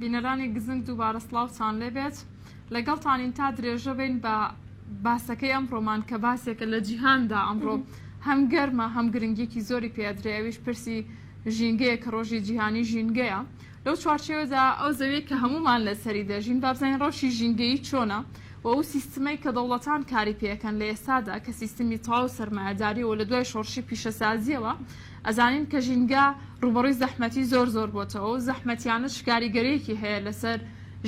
بینەرانی گزنگ دووبارە سڵاوتان لێبێت لەگەڵتانین تا درێژە بین بە باسەکەی ئەمڕۆمان کە باسێکە لە جیهاندا ئەمڕۆ هەم گەرمە هەم گرنگیەکی زۆری پێدرێ ئەویش پرسی ژینگەیە کە ڕۆژی جیهانی ژینگەیە لەو چوارچێوەدا ئەو زەویە کە هەمومان لەسەری دەژین بابزانین ڕەوشی ژینگەیی چۆنە و ئەو سیستمەی کە دەوڵەتان کاری پێەکەن لە ئێستادا کە سیستمی تەواو سەرمایەداریەوە لە دوای شۆڕشی پیشەسازیەوە ئەزانین کە ژینگە ڕووبەڕووی زەحمەتی زۆر زۆر بۆتەوە و زەحمەتیانەش کاریگەریەکی هەیە لەسەر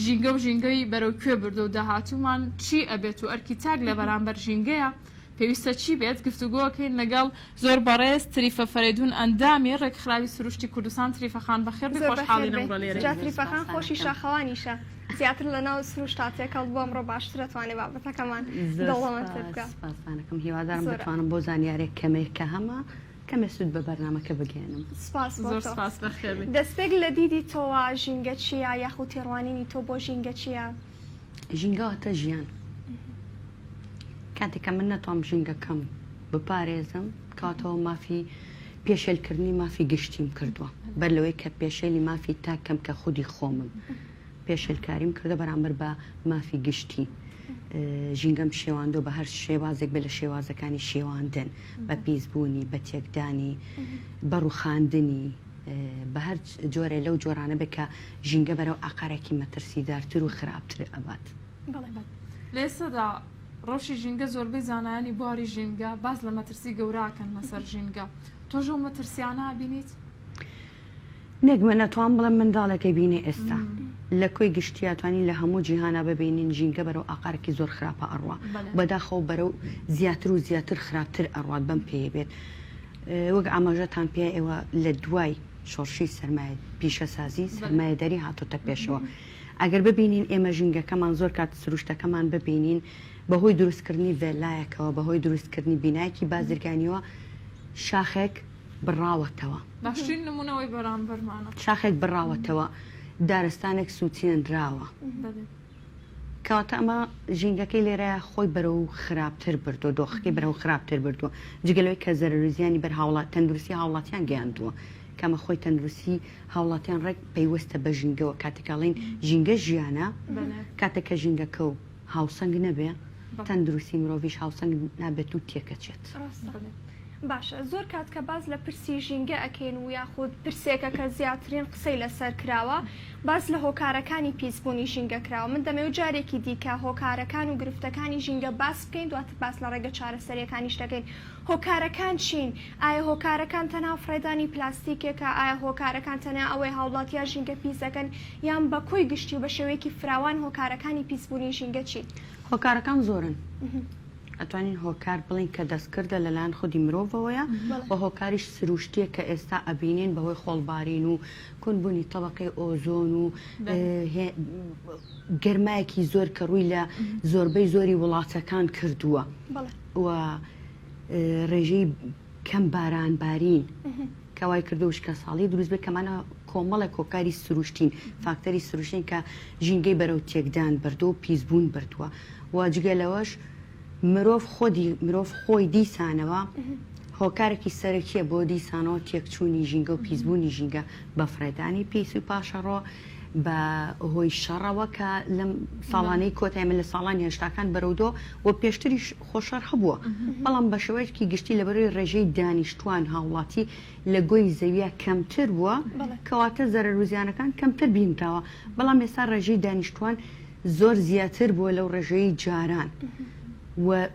ژینگە و ژینگەی بەرەو کوێ بردوە و داهاتوومان چی ئەبێت و ئەرکی تاک لە بەرامبەر ژینگەیە پێویستە چی بێت گفتوگۆکەین لەگەڵ زۆر بەڕێز تریفە فەرەیدون ئەندامی ڕێکخراوی سروشتی کوردستان تریفە خان بەخێر بێی زۆر بەخێر خۆشحاڵین بێی ئەمڕۆ لێرەی. جا تریفە خان زۆر خۆشی سوپاستان شاخەوانیشە زیاتر لەناو سروشتا تێکەڵ بووە ئەمڕۆ باشتر ئەتوانێ بابەتەکەمان زۆر دەوڵەمەندتر سوپاس بکا سوپاستانەکەم هیوادارم زۆر بتوانم بۆ زانیارێک کەمێک کە هەمە کەمێ سوود بە بەرنامەکە بگەیەنم. سپاس بۆ زۆر تۆ. سپاس بەخێر بێی. دەستپێک لە دیدی تۆوە ژینگە چییە یاخود تێڕوانینی تۆ بۆ ژینگە چییە؟ ژینگە واتە ژیان. کاتێک کە من نەتوانم ژینگەکەم بپارێزم کەواتەوە مافی پێشێلکردنی مافی گشتیم کردووە بەر لەوەی کە پێشێلی مافی تاک کەم کە خودی خۆمم پێشێلکاریم کردە بەرامبەر بە مافی گشتی ژینگەم شێواندووە بە هەر شێوازێک بێت لە شێوازەکانی شێواندن بە پیسبوونی بە تێکدانی بە ڕووخاندنی بە هەر جۆرێ لەو جۆرانە بێت کە ژینگە بەرەو ئاقارێکی مەترسیدارتر و خراپتر ئەبات. بەڵێ. لە ئێستادا ڕەوشی ژینگە زۆربەی زانایانی بواری ژینگە باس لە مەترسی گەورە ئەکەن لەسەر ژینگە تۆش ئەو مەترسیانە ئەبینیت؟ نەک من ئەتوانم بڵێم منداڵێک ئەیبینێ ئێستا لە کۆی گشتیا توانین لە هەموو جیهانا ببینین ژینگە بەرەو ئاقارێکی زۆر خراپە ئەڕوا بەداخەوە بەرەو زیاتر و زیاتر خراپتر ئەڕوات بەم پێیە بێت وەک ئاماژەتان پێ ئێوە لە دوای شۆڕشی سەرمایە پیشەسازی سەرمایەداری هاتۆتە پێشەوە ئەگەر ببینین ئێمە ژینگەکەمان زۆر کات سروشتەکەمان ببینین بەهۆی دروستکردنی ڤێلایەکەوە بەهۆی دروستکردنی بینایەکی بازرگانیەوە شاخێک بڕاوەتەوە. باشترین نموونە ئەوەی بەرامبەرمانە. شاخێک بڕاوەتەوە، دارستانێک سووتێنراوە. کەواتە ئەمە ژینگەکەی لێرەیە خۆی بەرەو خراپتر بردووە، دۆخەکەی بەرەو خراپتر بردووە. جگە لەوەی کە زەرەر و زیانی بەر هاوڵا تەندروستی هاوڵاتیان گەیاندووە. کە ئەمە خۆی تەندروستی هاوڵاتیان ڕێک پەیوەستە بە ژینگەوە. کاتێک ئەڵێین ژینگە ژیانە، کاتێک کە ژینگەکە و هاوسەنگ نەبێ، تەندروستی مرۆڤیش هاوسەنگ نابێت و تێکەچێت. ڕاستە. باشە زۆر کات کە باس لە پرسی ژینگە ئەکەین و یاخود پرسێکە کە زیاترین قسەی لەسەر کراوە باس لە هۆکارەکانی پیسبوونی ژینگە کراوە من دەمەوێت جارێکی دیکە هۆکارەکان و گرفتەکانی ژینگە باس بکەین دواتر باس لە ڕێگە چارەسەریەکانیش دەکەین هۆکارەکان چین ئایا هۆکارەکان تەنها فڕێدانی پلاستیکێکە ئایا هۆکارەکان تەنیا ئەوەی هاوڵاتیان ژینگە پیس دەکەن یان بە کۆی گشتی و بە شێوەیەکی فراوان هۆکارەکانی پیسبوونی ژینگە چین؟ هۆکارەکان زۆرن. ئەتوانین هۆکار بڵێین کە دەستکردە لەلایەن خودی مرۆڤەوەیە و هۆکاریش سروشتیە کە ئێستا ئەبینین بەهۆی خۆڵبارین و کونبوونی تەبەقەی ئۆزۆن و گەرمایەکی زۆر کە ڕووی لە زۆربەی زۆری وڵاتەکان کردووە و ڕێژەی کەم بارانبارین کە وای کردووە وشکەساڵی دروست بێت کەمانە کۆمەڵێک هۆکاری سروشتین فاکتەری سروشتین کە ژینگەی بەرەو تێکدان بردووە و پیسبوون بردووە و جگە لەوەش مرۆڤ خۆدی مرۆڤ خۆی دیسانەوە هۆکارێکی سەرەکیە بۆ دیسانەوە تێکچوونی ژینگە و پیسبوونی ژینگە بە فڕێدانی پیس و پاشەڕۆ بە هۆی شەڕەوە کە لەم ساڵانەی کۆتای من لە ساڵانی هەشتاکان بەرەو دۆ و پێشتریش خۆ شەڕ هەبووە بەڵام بە شێوەیەکی گشتی لەبەرەوەی ڕێژەی دانیشتوان هاوڵاتی لە گۆی زەویە کەمتر بووە کەواتە زەرەر و زیانەکان کەمتر بینراوە بەڵام ئێستا ڕێژەی دانیشتوان زۆر زیاتر بووە لەو ڕێژەی جاران و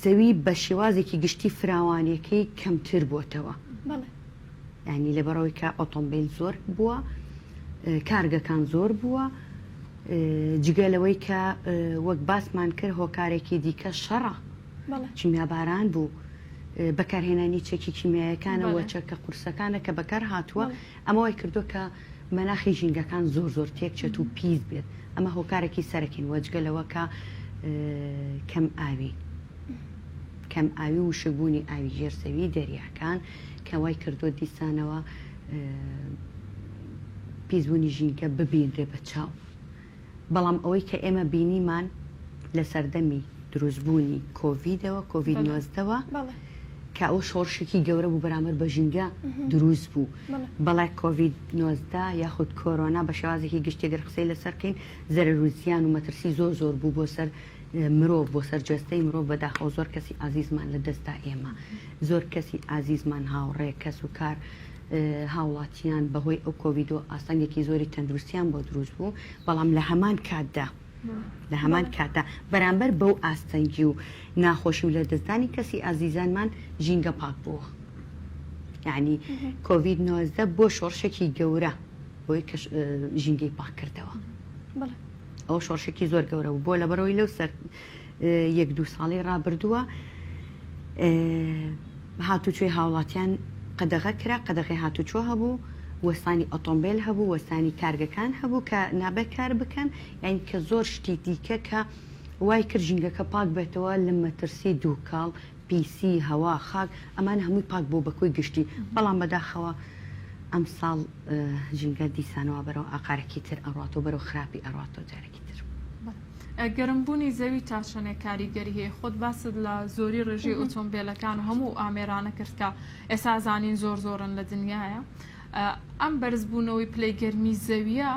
زەوی بە شێوازێکی گشتی فراوانیەکەی کەمتر بووەتەوە ینی لەبەرەوەی کە ئۆتۆمبیل زۆر بووە کارگەکان زۆر بووە جگە لەوەی کە وەک باسمان کرد هۆکارێکی دیکە شەڕە کیمیاباران بوو بەکارهێنانی چەکی کیمیایەکانەوە چەکە قورسەکانە کە بەکار هاتووە ئەمە وای کردووە کە مەناخی ژینگەکان زۆر زۆر تێکچێت و پیس بێت، ئەمە هۆکارێکی سەرەکین وە جگە لەوە کە کەم ئاوی کەم ئاوی و وشکبوونی ئاوی ژێر زەوی دەریاکان کە وای کردووە دیسانەوە پیسبوونی ژینگە ببینرێ بە چاو بەڵام ئەوەی کە ئێمە بینیمان لە سەردەمی دروستبوونی کۆڤیدەوە کۆڤید نۆزدەوە. کە ئەوە شۆڕشێکی گەورە بوو بەرامبەر بە ژینگە دروست بوو. بەڵێ کۆڤید 19 یاخود کۆرۆنا بە شێوازێکی گشتی گەر قسەی لەسەر بکەین زەرەر و زیان و مەترسی زۆر زۆر بوو بۆ سەر مرۆڤ بۆ سەر جەستەی مرۆڤ بەداخەوە زۆر کەسی ئازیزمان لە دەستدا ئێمە زۆر کەسی ئازیزمان هاوڕێ کەس و کار هاوڵاتیان بەهۆی ئەو کۆڤیدۆ ئاستەنگێکی زۆری تەندروستیان بۆ دروست بوو بەڵام لە هەمان کاتدا لە هەمان کاتدا بەرامبەر بەو ئاستەنگی و ناخۆشی و لەدەستدانی کەسی ئازیزانمان ژینگە پاک بووە یعنی کۆڤید 19 بۆ شۆڕشێکی گەورە بۆی کە ژینگەی پاک کردەوە ئەوە شۆڕشێکی زۆر گەورە بوو بۆ لەبەرەوەی لەو سەر یەک دوو ساڵی ڕابردووە هاتوچۆی هاوڵاتیان قەدەغە کرا، قەدەغەی هاتوچۆ هەبوو، وەستانی ئۆتۆمبێل هەبوو، وەستانی کارگەکان هەبوو کە نابێت کار بکەن، یانی کە زۆر شتی دیکە کە وای کرد ژینگەکە پاک بێتەوە لە مەترسی دووکەڵ، پیسی هەوا، خاک، ئەمانە هەمووی پاک بوو بە کۆی گشتی، بەڵام بەداخەوە ئەمساڵ ژینگە دیسانەوە بەرەو ئاقارێکی تر ئەڕواتەوە، بەرەو خراپی ئەڕواتەوە جارێکی تر. گەرمبوونی زەوی تا چەندێک کاریگەری هەیە؟ خۆت باست لە زۆری ڕێژەی ئۆتۆمبێلەکان و هەموو ئامێرانە کرد کە ئێستا زانین زۆر زۆرن لە دنیاە. ئەم بەرزبوونەوەی پلەی گەرمی زەویە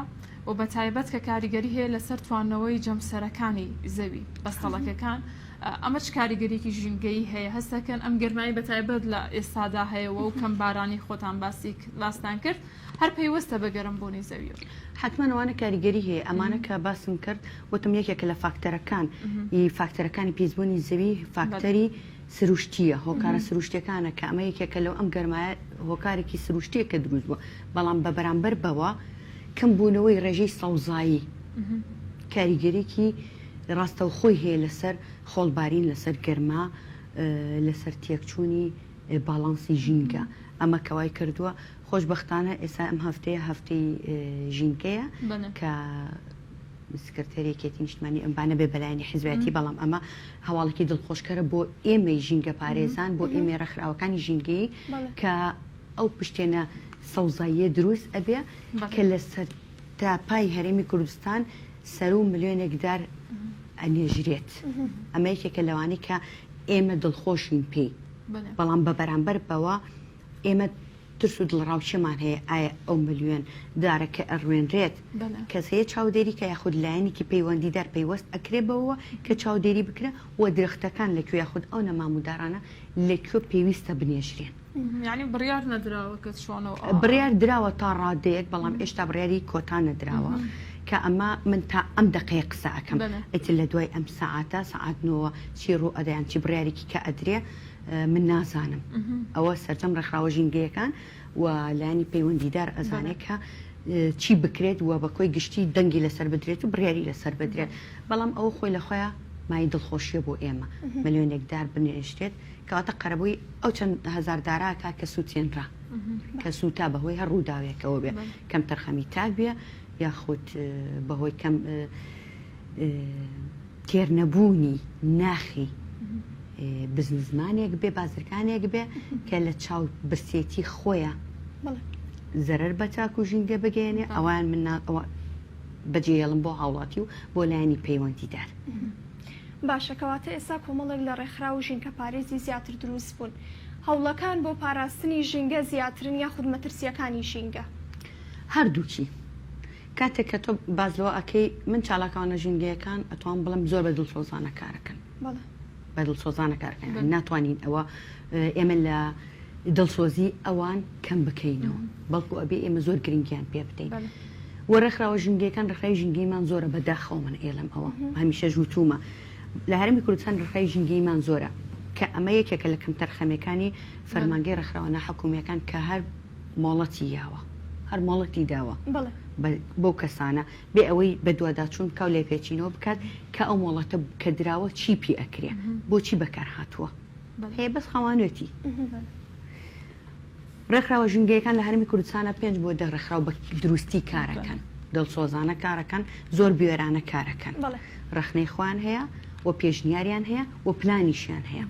و بە تایبەت کە کاریگەری هەیە لەسەر توانەوەی جەمسەرەکانی زەوی بەستەڵەکەکان ئەمە چ کاریگەریکی ژینگەیی هەیە هەستەکەن ئەم گەرمایی بە تایبەت لە ئێستادا هەیە و کەم بارانی خۆتان باسی باستان کرد هەر پەیوەستە بە گەرم بوونی زەویەوە. حەتمەن ئەوانە کاریگەری هەیە ئەمانە کە باسم کرد وتم یەکێکە لە فاکتەرەکان ی فاکتەرەکانی پیسبوونی زەوی فاکتەری سروشتیە هۆکارە سروشتیەکانە کە ئەمە یەکێکە لەو ئەم گەرمایە هۆکارێکی سروشتیە کە دروست بووە بەڵام بە بەرامبەر بەوە کەم بوونەوەی ڕێژەی سەوزایی کاریگەریکی ڕاستەوخۆی هەیە لەسەر خۆڵبارین لەسەر گەرما لەسەر تێکچوونی باڵانسی ژینگە ئەمە کەوای کردووە خۆشبەختانە ئێستا ئەم هەفتەیە هەفتەی ژینگەیە کە سکرتێری یەکێتی نیشتمانی ئەم با نەبێ بەلایەنی حیزبایەتی بەڵام ئەمە هەواڵێکی دڵخۆشکەرە بۆ ئێمەی ژینگە پارێزان بۆ ئێمەی ڕێکخراوەکانی ژینگەیی کە ئەو پشتێنە سەوزاییە دروست ئەبێ کە لە سەرتاپای هەرێمی کوردستان سەروو ملیۆنێک دار ئەنێژرێت ئەمە یەکێکە لەوانەی کە ئێمە دڵخۆشین پێی بەڵام بە بەرامبەر بەوە ئێمە ترس و دڵەڕاوکێمان هەیە ئایا ئەو ملیۆن دارە کە ئەڕوێنرێت کەس هەیە چاودێری کە یاخود لایەنێکی پەیوەندیدار پەیوەست ئەکرێ بەوەوە کە چاودێری بکرێ و درەختەکان لە کوێ یاخود ئەو نەمام و دارانە لە کوێ پێویستە بنێژرێن. یانی بڕیار نەدراوە کە چۆنە و ئەوانە. بڕیار دراوە تا ڕادەیەک بەڵام ئێشتا بڕیاری کۆتا نەدراوە کە ئەمە من تا ئەم دەقەیە قسە ئەکەم ئیتر لە دوای ئەم سەعاتە سەعات نۆوە چی ڕوو ئەدا یان چی بڕیارێکی کە ئەدرێ من نازانم ئەوە سەرجەم ڕێکخراوە ژینگەیەکان و لایەنی پەیوەندیدار ئەزانێت کە چی بکرێت و بە کۆی گشتی دەنگی لەسەر بدرێت و بڕیاری لەسەر بدرێت بەڵام ئەوە خۆی لە خۆیان مای دڵخۆشیە بۆ ئێمە ملیۆنێک دار بنێشتێت کەواتە قەرەبووی ئەو چەند هەزار داراکە کە سووتێنرا کە سووتا بەهۆی هەر ڕووداوێکەوە بێ کەم تەرخەمی تاک بێ یاخود بەهۆی کەم تێرنەبوونی ناخی بزنسمانێک بێ بازرگانێک بێ کە لە چاو برسێتی خۆیە زەرەر بە تاک و ژینگە بگەیەنێ ئەوان من بەجێڵم بۆ هاوڵاتی و بۆ لایەنی پەیوەندیدار. باشە کەواتە ئێستا کۆمەڵێک لە ڕێکخراو و ژینکەپارێزی زیاتر دروست بوون. هەوڵەکان بۆ پاراستنی ژینگە زیاترن یاخود مەترسییەکانی ژینگە؟ هەردووکی. کاتێک کە تۆ باس لەوە ئەکەی من چالاکوانە ژینگەیەکان ئەتوانم بڵێم زۆر بە دڵسۆزانە کارەکەن. بەڵێ. بە دڵسۆزانە کارەکەن یانی ناتوانین ئەوە ئێمە لە دڵسۆزی ئەوان کەم بکەینەوە بەڵکو ئەبێ ئێمە زۆر گرنگیان پێ بدەین. و ڕێکخراوە ژینگەیەکان ڕێکخراوی ژینگەیمان زۆرە بە داخەوە من ئێڵێم ئەوە هەمیشەش وتوومە لە هەرێمی کوردستان ڕێکخراوی ژینگەیمان زۆرە کە ئەمە یەکێکە لە کەمتەرخەمیەکانی فەرمانگەی ڕێکخراوە ناحکومیەکان کە هەر مۆڵەتی یاوە هەر مۆڵەتی داوە بەو کەسانە بێ ئەوەی بەدواداچوون بکا و لێپێچینەوە بکات کە ئەو مۆڵەتە کە دراوە چی پێ ئەکرێ بۆچی بەکار هاتووە هەیە بەس خاوانێتی ڕێکخراوە ژینگەیەکان لە هەرمی کوردستانە پێنج بۆ دە ڕێکخراو بە دروستی کارەکەن دڵسۆزانە کارەکەن زۆر بوێرانە کارەکەن ڕەخنەی خۆیان هەیە و پێشنیاریان هەیە و پلانیشیان هەیە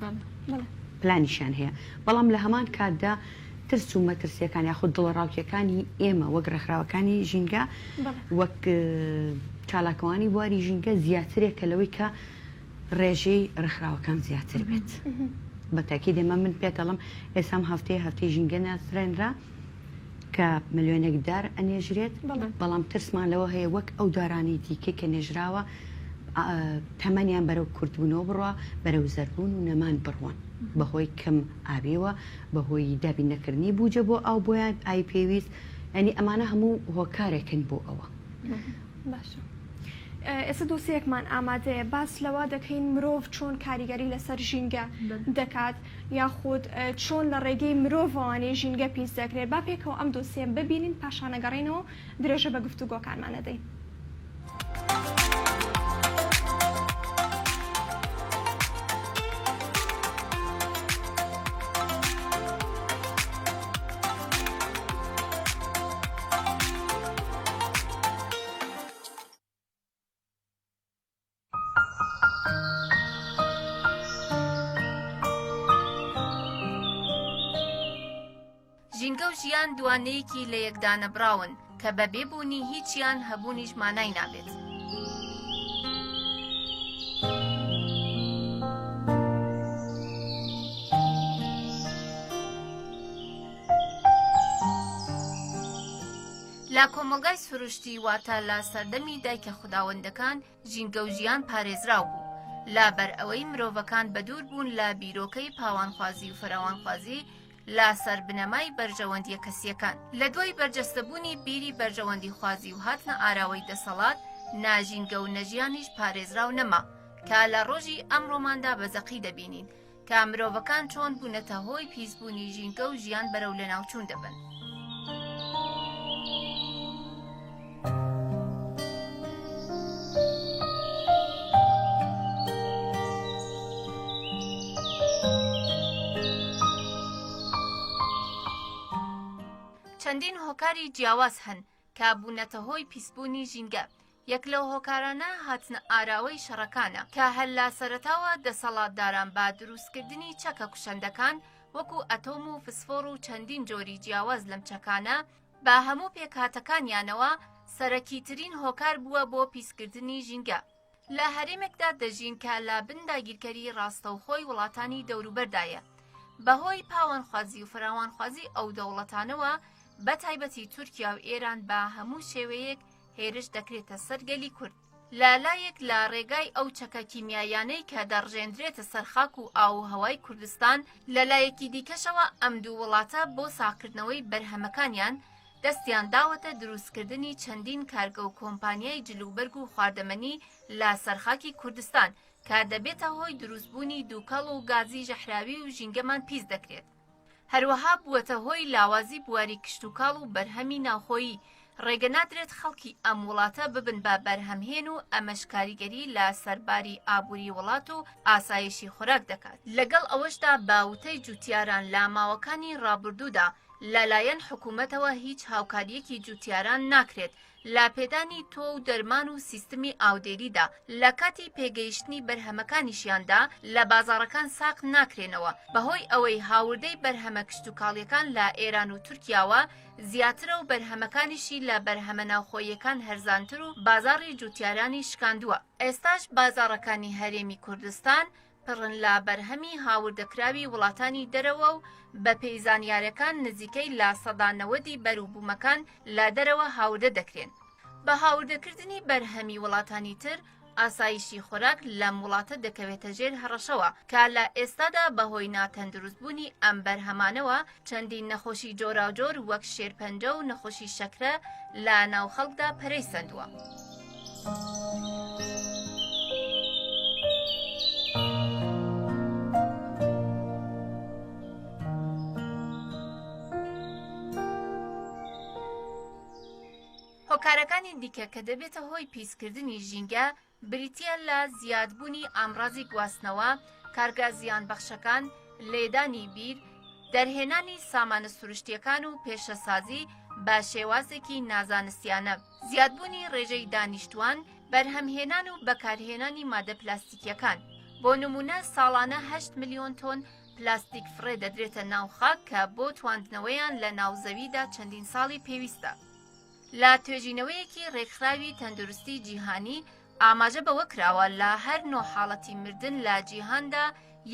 پلانیشیان هەیە بەڵام لە هەمان کاتدا ترس و مەترسیەکان یاخود دڵەڕاوکێکانی ئێمە وەک ڕێکخراوەکانی ژینگە وەک چالاکوانی بواری ژینگە زیاترێکە لەوەی کە ڕێژەی ڕێکخراوەکان زیاتر بێت. بە تاکید ئێمە من پێت ئەڵێم ئێستا ئەم هەفتەیە هەفتەی ژینگە ناسرێنرا کە ملیۆنێک دار ئەنێژرێت بەڵام ترسمان لەوە هەیە وەک ئەو دارانەی دیکەی کە نێژراوە تەمەنیان بەرەو کورتبوونەوە بڕوا بەرەو زەردبوون و نەمان بڕوان بەهۆی کەم ئاویەوە بەهۆی دابین نەکردنی بوجە بۆ ئاو بۆیان ئاوی پێویست یانی ئەمانە هەموو هۆکارێکن بۆ ئەوە. باشە ئێستا دۆسیەکمان ئامادەیە باس لەوە دەکەین مرۆڤ چۆن کاریگەری لەسەر ژینگە دەکات یاخود چۆن لە ڕێگەی مرۆڤەوانی ژینگە پیس دەکرێت با پێکەوە ئەم دۆسیە ببینین پاشان ئەگەڕێینەوە درێژە بە گفتوگۆکانمان ئەدەین. ژینگە و ژیان دوانەیەکی لە یەکدانەبراون کە بە بێ بوونی هیچیان هەبوونیش مانای نابێت. لە کۆمەڵگای سروشتی واتە لە سەردەمی دایکە خوداوەندەکان ژینگە و ژیان پارێزراو بوو لە بەر ئەوەی مرۆڤەکان بەدوور بوون لە بیرۆکەی پاوانخوازی و فراوانخوازی لە سەر بنەمای بەرژەوەندیە کەسیەکان. لە دوای بەرجەستەبوونی بیری بەرژەوەندیخوازی و هاتنە ئاراوەی دەسەڵات نە ژینگە و نە ژیانیش پارێزراو نەما کە لە ڕۆژی ئەمڕۆماندا بە زەقی دەبینین کە مرۆڤەکان چۆن بوونەتە هۆی پیسبوونی ژینگە و ژیان بەرەو لەناوچوون دەبەن. چەندین هۆکاری جیاواز هەن کە بوونەتە هۆی پیسبوونی ژینگە، یەک لەو هۆکارانە هاتنە ئاراوەی شەڕەکانە کە هەر لە سەرەتاوە دەسەڵاتداران بە دروستکردنی چەکە کوشەندەکان وەکو ئەتۆم و فسفۆڕ و چەندین جۆری جیاواز لەم چەکانە بە هەموو پێکهاتەکانیانەوە سەرەکیترین هۆکار بووە بۆ پیسکردنی ژینگە. لە هەرێمێکدا دەژین کە لە بن داگیرکەری ڕاستەوخۆی وڵاتانی دەوروبەردایە. بەهۆی پاوانخوازی و فراوانخوازی ئەو دەوڵەتانەوە بە تایبەتی تورکیا و ئێران بە هەموو شێوەیەک هێرش دەکرێتە سەر گەلی کورد. لە لایەک لە ڕێگای ئەو چەکە کیمیاییانەی کە دەڕژێندرێتە سەر خاک و ئاو و هەوای کوردستان، لە لایەکی دیکەشەوە ئەم دوو وڵاتە بۆ ساغکردنەوەی بەرهەمەکانیان دەستیان داوەتە دروستکردنی چەندین کارگە و کۆمپانیای جلوبەرگ و خواردەمەنی لە سەر خاکی کوردستان کە دەبێتە هۆی دروستبوونی دووکەڵ و گازی ژەحراوی و ژینگەمان پیس دەکرێت. هەروەها بووەتە هۆی لاوازی بواری کشتوکاڵ و بەرهەمی ناوخۆیی، ڕێگە نادرێت خەڵکی ئەم وڵاتە ببن بە بەرهەمهێن و ئەمەش کاریگەری لە سەر باری ئابووری وڵات و ئاسایشی خۆراک دەکات. لەگەڵ ئەوەشدا بە وتەی جوتیاران لە ماوەکانی ڕابردوودا لەلایەن حکومەتەوە هیچ هاوکارییەکی جوتیاران ناکرێت لە پێدانی تۆو و دەرمان و سیستمی ئاودێریدا، لە کاتی پێگەیشتنی بەرهەمەکانیشیاندا لە بازاڕەکان ساغ ناکرێنەوە، بەهۆی ئەوەی هاوردەی بەرهەمە کشتوکاڵیەکان لە ئێران و تورکیاوە زیاترە و بەرهەمەکانیشی لە بەرهەمە ناوخۆییەکان هەرزانتر و بازاڕی جوتیارانی شکاندووە. ئێستاش بازاڕەکانی هەرێمی کوردستان پڕن لە بەرهەمی هاوردەکراوی وڵاتانی دەرەوە و بەپێی زانیارەکان نزیکەی 90% ی بەروبوومەکان لە دەرەوە هاوردە دەکرێن. بە هاوردەکردنی بەرهەمی وڵاتانی تر ئاسایشی خۆراک لەم وڵاتە دەکەوێتە ژێر هەڕەشەوە کە لە ئێستادا بەهۆی ناتەندروستبوونی ئەم بەرهەمانەوە چەندین نەخۆشی جۆراوجۆر وەک شێرپەنجە و نەخۆشی شەکرە لە ناو خەڵکدا پەرەی سەندووە. هۆکارەکانی دیکە کە دەبێتە هۆی پیسکردنی ژینگە بریتییە لە زیادبوونی ئامڕازی گواستنەوە، کارگە زیانبەخشەکان، لێدانی بیر، دەرهێنانی سامانە سروشتییەکان و پێشەسازی بە شێوازێکی نازانستیانە، زیادبوونی ڕێژەی دانیشتووان، بەرهەمهێنان و بەکارهێنانی مادە پلاستیکییەکان. بۆ نموونە ساڵانە هەشت ملیۆن تۆن پلاستیک فڕێ دەدرێتە ناو خاک کە بۆ تواندنەوەیان لە ناو زەویدا چەندین ساڵی پێویستە. لە توێژینەوەیەکی رێکخراوی تەندروستی جیهانی ئاماژە بەوە کراوە لە هەر نۆ حاڵەتی مردن لە جیهاندا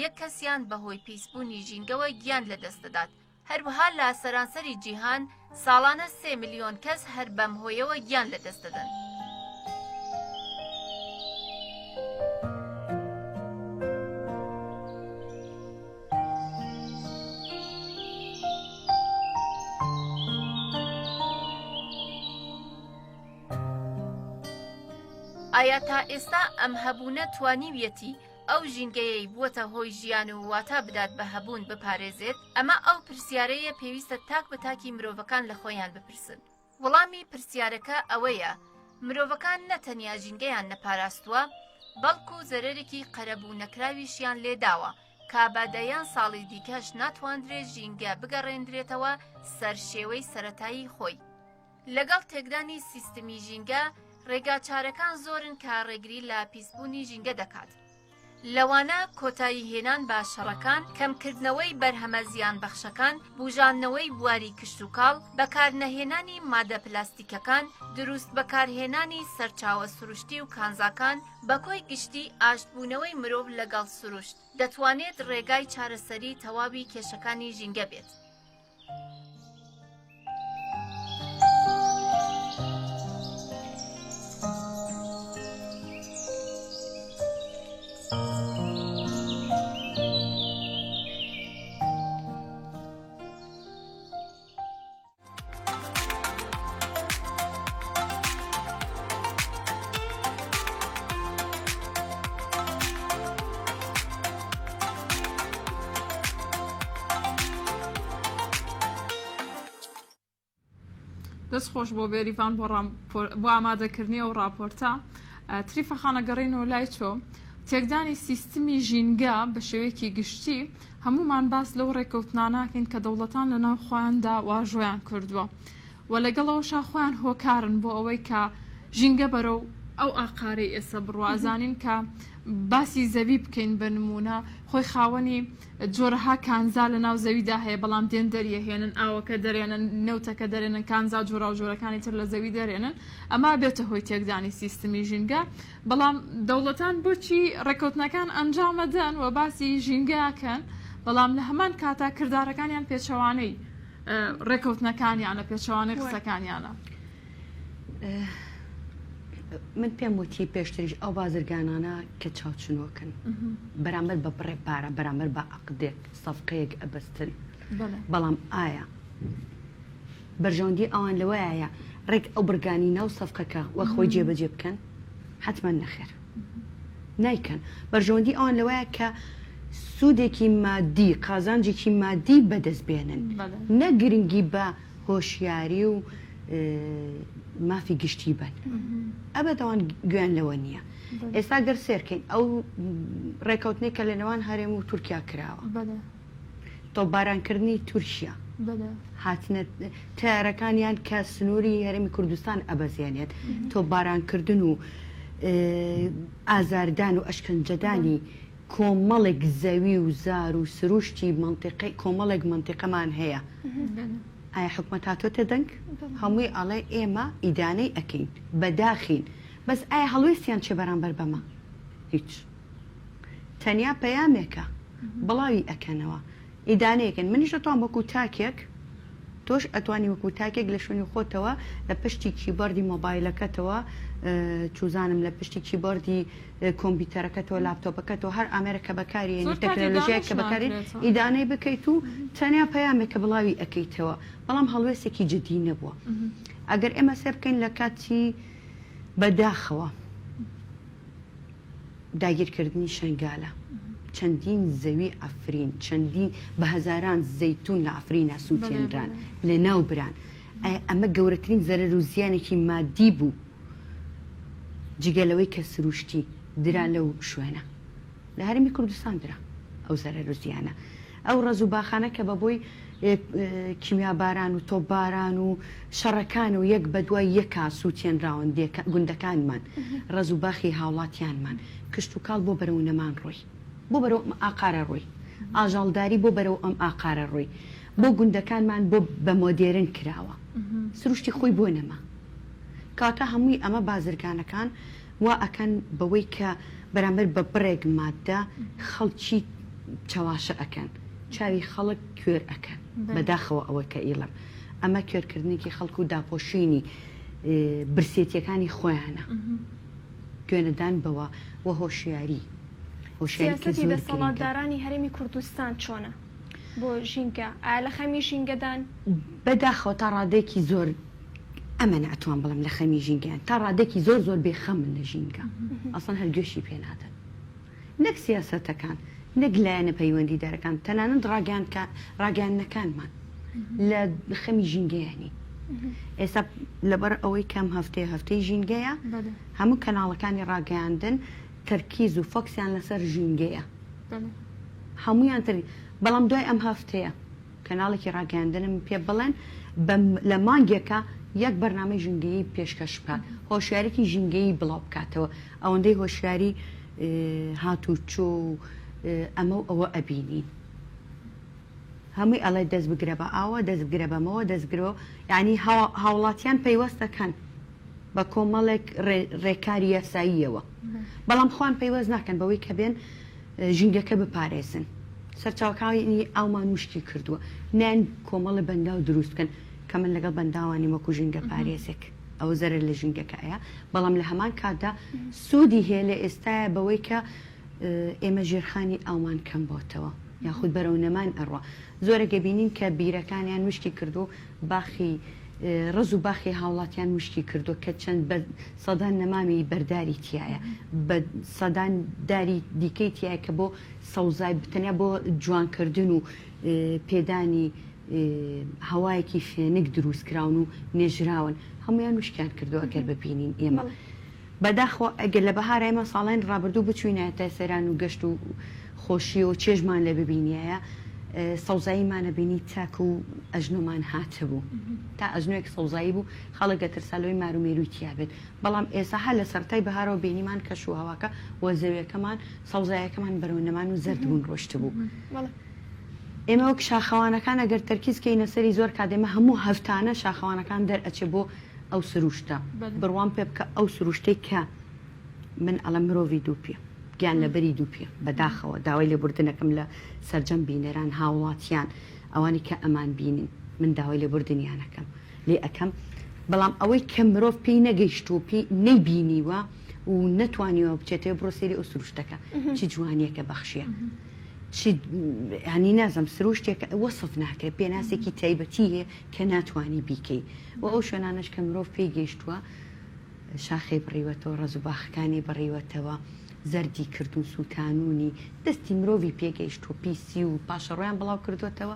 یەک کەسیان بەهۆی پیسبوونی ژینگەوە گیان لەدەست دەدات، هەروەها لە سەرانسەری جیهان ساڵانە سێ ملیۆن کەس هەر بەم هۆیەوە گیان لەدەست دەدەن. ئایا تا ئێستا ئەم هەبوونە توانیویەتی ئەو ژینگەیەی بووەتە هۆی ژیان و واتا بدات بە هەبوون بپارێزێت؟ ئەمە ئەو پرسیارەیە پێویستە تاک بە تاکی مرۆڤەکان لە خۆیان بپرسن. وەڵامی پرسیارەکە ئەوەیە مرۆڤەکان نە تەنیا ژینگەیان نەپاراستووە، بەڵکو زەرەرێکی قەرەبوو نەکراویشیان لێداوە کە بە دەیان ساڵی دیکەش ناتواندرێت ژینگە بگەڕێندرێتەوە سەر شێوەی سەرەتایی خۆی. لەگەڵ تێکدانی سیستمی ژینگە، ڕێگاچارەکان زۆرن کە ڕێگری لە پیسبوونی ژینگە دەکات. لەوانە کۆتایی هێنان بە شەڕەکان، کەمکردنەوەی بەرهەمە زیانبەخشەکان، بوژاندنەوەی بواری کشتوکاڵ، بەکارنەهێنانی مادە پلاستیکەکان، دروست بەکارهێنانی سەرچاوە سروشتی و کانزاکان، بەکۆی گشتی ئاشتبوونەوەی مرۆڤ لەگەڵ سروشت، دەتوانێت ڕێگای چارەسەری تەواوی کێشەکانی ژینگە بێت. دەست خۆش بۆ بێریڤان بۆ بۆ ئامادەکردنی ئەو راپۆرتە تریفە خانە گەڕینەوە لای تۆ تێکدانی سیستمی ژینگە بە شێوەیەکی گشتی هەموومان باس لەو ڕێکەوتناناکەین کە دەوڵەتان لە ناو خۆیاندا واژۆیان کردووە و لەگەڵ ئەوەشا خۆیان هۆکارن بۆ ئەوەی کە ژینگە بەرەو ئەو ئاقارەی ئێستا بڕوا ئەزانین کە باسی زەوی بکەین بە نموونە خۆی خاوەنی جۆرەها کانزا لە ناو زەویدا هەیە بەڵام دێن دەریەهێنن ئاوەکە دەرێنن نەوتەکە دەرێنن کانزا جۆراوجۆرەکانی تر لە زەوی دەرێنن ئەمە بێتە هۆی تێکدانی سیستمی ژینگە بەڵام دەوڵەتان بۆچی ڕێککەوتنەکان ئەنجامەدەن و باسی ژینگەکەن بەڵام لە هەمان کاتا کردارەکانیان پێچەوانەی ڕێکەوتنەکانیانە پێچەوانەی قسەکانیانە. من پێم وتی پێشتریش ئەو بازرگانانە کە چاوچنۆکن بەرامبەر بە بڕێ پارە بەرامبەر بە عقدێک سەفقەیەک ئەبەستن بەڵام ئایا بەرژەوەندی ئەوان لەوەیە ڕێک ئەو بڕگانی ناو سەفقەکە وەک خۆی جێبەجێ بکەن حتمما نەخێر نایکەن بەرژەوەندی ئەوان لەوەیە کە سوودێکی مادی قازانجێکی مادی بەدەست بێنن نە گرنگی بە هۆشیاری و مافی گشتی بن ئەبەد ئەوان گوێیان لەوە نییە ئێستا گەر سێرکەین ئەو ڕێکەوتنێک کە لە نێوان هەرێم و تورکیا کراوە تۆپبارانکردنی تورکیا، هاتنە تەیارەکانیان کە سنووری هەرێمی کوردستان ئەبەزێنێت، تۆپبارانکردن و ئازاردان و ئەشکەنجەدانی کۆمەڵێک زەوی و زار و سروشتی مەنتیقەی کۆمەڵێک مەنتیقەمان هەیە. ئایا حکومەت هاتۆتە دەنگ؟ هەمووی ئەڵێ ئێمە ئیدانەی ئەکەین، بەداخین، بەس ئایا هەڵوێستیان چیە بەرامبەر بەمە؟ هیچ. تەنیا پەیامێکە بڵاوی ئەکەنەوە ئیدانەیەکن منیش ئەتوام وەکو تاکێک تۆش ئەتوانی وەکو تاکێک لە شوێنی خۆتەوە لە پشتی کیبۆردی مۆبایلەکەتەوە چوزانم لە پشتی کیبۆردی کۆمپیوتەرەکەتەوە لاپتۆپەکەتەوە هەر ئامێرە کە بەکاری زۆر کات تەکنەلۆژیای ئیدانەش کە بەکاری ناکرێتەوە. ئیدانەی بکەیت و تەنیا پەیامێک کە بڵاوی ئەکەیتەوە بەڵام هەڵوێستێکی جدی نەبووە ئەگەر ئێمە سێر بکەین لە کاتی بەداخەوە داگیرکردنی شەنگالە، چەندین زەوی عەفرین، چەندین بە هەزاران زەیتون لە عەفرینا سوتێنران، لەناو بران. ئایا ئەمە گەورەترین زەرەر و زیانێکی مادی بوو جگە لەوەی کە سروشتی درا لەو شوێنە؟ لە هەرێمی کوردستان درا ئەو زەرەر و زیانە. ئەو ڕەز و باخانە کە بە بۆی کیمیاباران و تۆپباران و شەڕەکان و یەک بە دوای یەکا سووتێنراون گوندەکانمان، ڕەز و باخی هاوڵاتیانمان، کشتوکاڵ بۆ بەرەو نەمان ڕۆی، بۆ بەرەو ئەم ئاقارە ڕۆی، ئاژەڵداری بۆ بەرەو ئەم ئاقارە ڕۆی، بۆ گوندەکانمان بۆ بە مۆدێرن کراوە، سروشتی خۆی بۆ نەما. کەواتە هەمووی ئەمە بازرگانەکان وا ئەکەن بەوەی کە بەرامبەر بە بڕێک ماددە خەڵکی. چەواشە ئەکەن چاوی خەڵک کوێر ئەکەن بەداخەوە ئەوە کە ئیڵم ئەمە کوێرکردنێکی خەڵک و داپۆشینی برسێتیەکانی خۆیانە گوێنەدان بەوە و هۆشیاری هۆشیاری کە سیاسەتی زۆر گرنگە. دەسەڵاتدارانی هەرێمی کوردستان چۆنە بۆ ژینگە؟ ئایا لە خەمی ژینگەدان؟ بەداخەوە تا ڕادەیەکی زۆر ئەمە ناتوان بڵێم لە خەمی ژینگەیان تا ڕادەیەکی زۆر زۆر بێ خەمن لە ژینگە ئەسڵەن هەر گوێشی پێ نادەن نەک سیاسەتەکان نەک لایەنە پەیوەندیدارەکان تەنانەت ڕاگەیاندنەکانمان لە خەمی ژینگەیە نین. ئێستا لەبەر ئەوەی کەم هەفتەیە هەفتەی ژینگەیە هەموو کەناڵەکانی ڕاگەیاندن تەرکیز و فۆکسیان لەسەر ژینگەیە هەمویان تر بەڵام دوای ئەم هەفتەیە کەناڵێکی ڕاگەیاندنم پێ بڵێن لە مانگێکا یەک بەرنامەی ژینگەیی پێشکەش بکات هۆشیاریی ژینگەیی بڵاو بکاتەوە ئەوەندەی هۆشیاری هاتوچۆ و ئەمە و ئەوە ئەبینین هەمووی ئەڵێ دەست بگرە بە ئاوە دەست بگرە بەمەوە دەست بگرەوە یعنی هاوڵاتیان پەیوەستەکەن بە کۆمەڵێک ڕێکاری یاساییەوە بەڵام خۆیان پەیوەست ناکەن بەوەی کە بێن ژینگەکە بپارێزن سەرچاوەکانی ئاومان وشکی کردووە نایەن کۆمەڵێ بەنداو دروست بکەن کە من لەگەڵ بەنداوانیم وەکو ژینگە پارێزێک ئەوە زەرەر لە ژینگەکە ئەیا بەڵام لە هەمان کاتدا سوودی هەیە لە ئێستایا بەوەی کە ئێمە ژێرخانی ئاومان کەم بۆتەوە یاخود بەرەو نەمان ئەڕوا زۆرێک ئەبینین کە بیرەکانیان وشکی کردو باخی ڕەز و باخی هاوڵاتیان وشکی کردووە کە چەند بە سەدان نەمامی بەرداری تیایە بە سەدان داری دیکەی تیایە کە بۆ سەوزای تەنیا بۆ جوانکردن و پێدانی هەوایەکی فێنک دروست کراون و نێژراون هەمویان وشکیان کردووە ئەگەر ببینین ئێمە بەداخەوە ئەگەر لە بەهارا ئێمە ساڵانی ڕابردوو بچوینایەتە سەیران و گەشت و خۆشی و چێژمان لێ ببینیایە سەوزاییمان ئەبینی تاکو ئەژنۆمان هاتبوو تا ئەژنۆیەک سەوزایی بوو خەڵک ئەترسا لەوەی مار و مێرووی تیا بێت بەڵام ئێستا هەر لە سەرەتای بەهارەوە بینیمان کەش و هەواکە و زەویەکەمان سەوزایەکەمان بەرەو نەمان و زەرد بوون ڕۆشتبوو. ئێمە وەک شاخەوانەکان ئەگەر تەرکیز کەینە سەری زۆر کات ئێمە هەموو هەفتانە شاخەوانەکان دەرئەچێ بۆ ئەو سروشتە بڕوام پێ بکە ئەو سروشتەی کە من ئەڵێم مرۆڤی دوو پێ گیان لەبەری دوو پێ بەداخەوە داوای لێبوردنەکەم لە سەرجەم بینەران هاوڵاتیان ئەوانی کە ئەمان بینن من داوای لێبوردنیانەکەم لێ ئەکەم بەڵام ئەوەی کە مرۆڤ پێی نەگەیشتووە پێی نەیبینیوە و نەتوانیوە بچێتەوە بڕۆ سەیری ئەو سروشتەکە چ جوانیەکە بەخشیە چ ینی نازم سروشتێکە وەسف ناکرێت پێناسێکی تایبەتی هەیە کە ناتوانی بیکەی و ئەو شوێنانەش کە مرۆڤ پێی گەیشتووە شاخی بڕیوەتەوە ڕەز و باخەکانی بڕیوەتەوە زەردی کردوون سووتانونی دەستی مرۆڤی پێگەیشتووە پیسی و پاشەڕۆیان بڵاو کردوێتەوە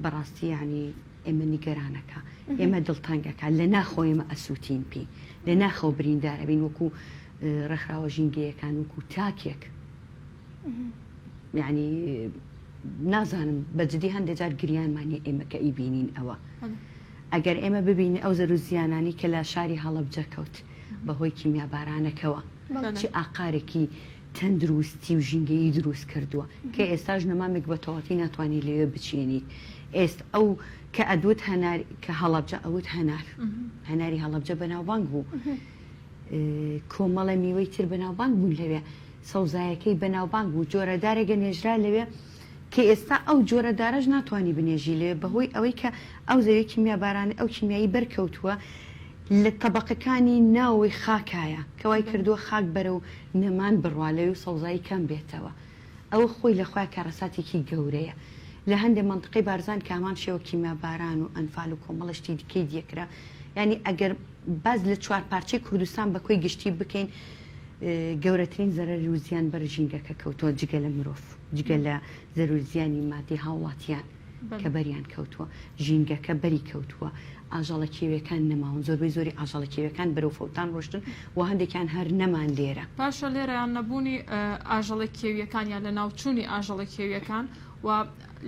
بەڕاستی یعنی ئێمە نیگەرانەکا ئێمە دڵتەنگەکا لە ناخەوە ئێمە ئەسووتین پێی لە ناخەوە بریندارەبین وەکو ڕێکخراوە ژینگەیەکان وەکو تاکێک یعنی نازانم بە جدی هەندێک جار گریانمان نیە ئێمە کە ئیبینین ئەوە ئەگەر ئێمە ببینین ئەو زەرو زیانانی کە لە شاری هەڵەبجە کەوت بەهۆی کیمیابارانەکەوە چ ئاقارێکی تەندروستی و ژینگەیی دروست کردووە کە ئێستاش نەمامێک بە تەواتی ناتوانانی لەوێ بچێنیت ئێست ئەو کە ئەدوت هەنار کە هەڵەبجە ئەوت هەنار هەناری هەڵەبجە بەناوبانگ بوو کۆمەڵە میوەی تر بەناوبانگ بوون لەوێ سەوزایەکەی بەناوبانگ بوو جۆرە دارێکە نێژرا لەوێ کە ئێستا ئەو جۆرە دارەش ناتوانی بنێژی لەوێ بەهۆی ئەوەی کە ئەو زەوی کیمیابارانی ئەو کیمیایی بەرکەوتووە لە تەبەقەکانی ناوەوەی خاکایە کە وای کردووە خاک بەرەو نەمان بڕوا لەوێ و سەوزایی کەم بێتەوە ئەوە خۆی لە خۆیا کارەساتێکی گەورەیە لە هەندێ مەنتقەی بارزان کە هەمان شێوە کیمیاباران و ئەنفال و کۆمەڵە شتی دیکەی دیەکرا یانی ئەگەر باس لە چوارپارچەی کوردستان بە کۆی گشتی بکەین گەورەترین زەرەر و زیان بەر ژینگەکە کەوتووە جگە لە مرۆڤ جگە لە زەرور زیانی مادی هاوڵاتیان کە بەریان کەوتووە ژینگەکە بەری کەوتووە ئاژەڵە کێویەکان نەماون زۆربەی زۆری ئاژەڵە کێویەکان بەرەو فەوتان ڕۆشتن و هەندێکیان هەر نەمان لێرە. باشە لێرەیان نەبوونی ئاژەڵە کێویەکان یان لەناوچوونی ئاژەڵە کێویەکان و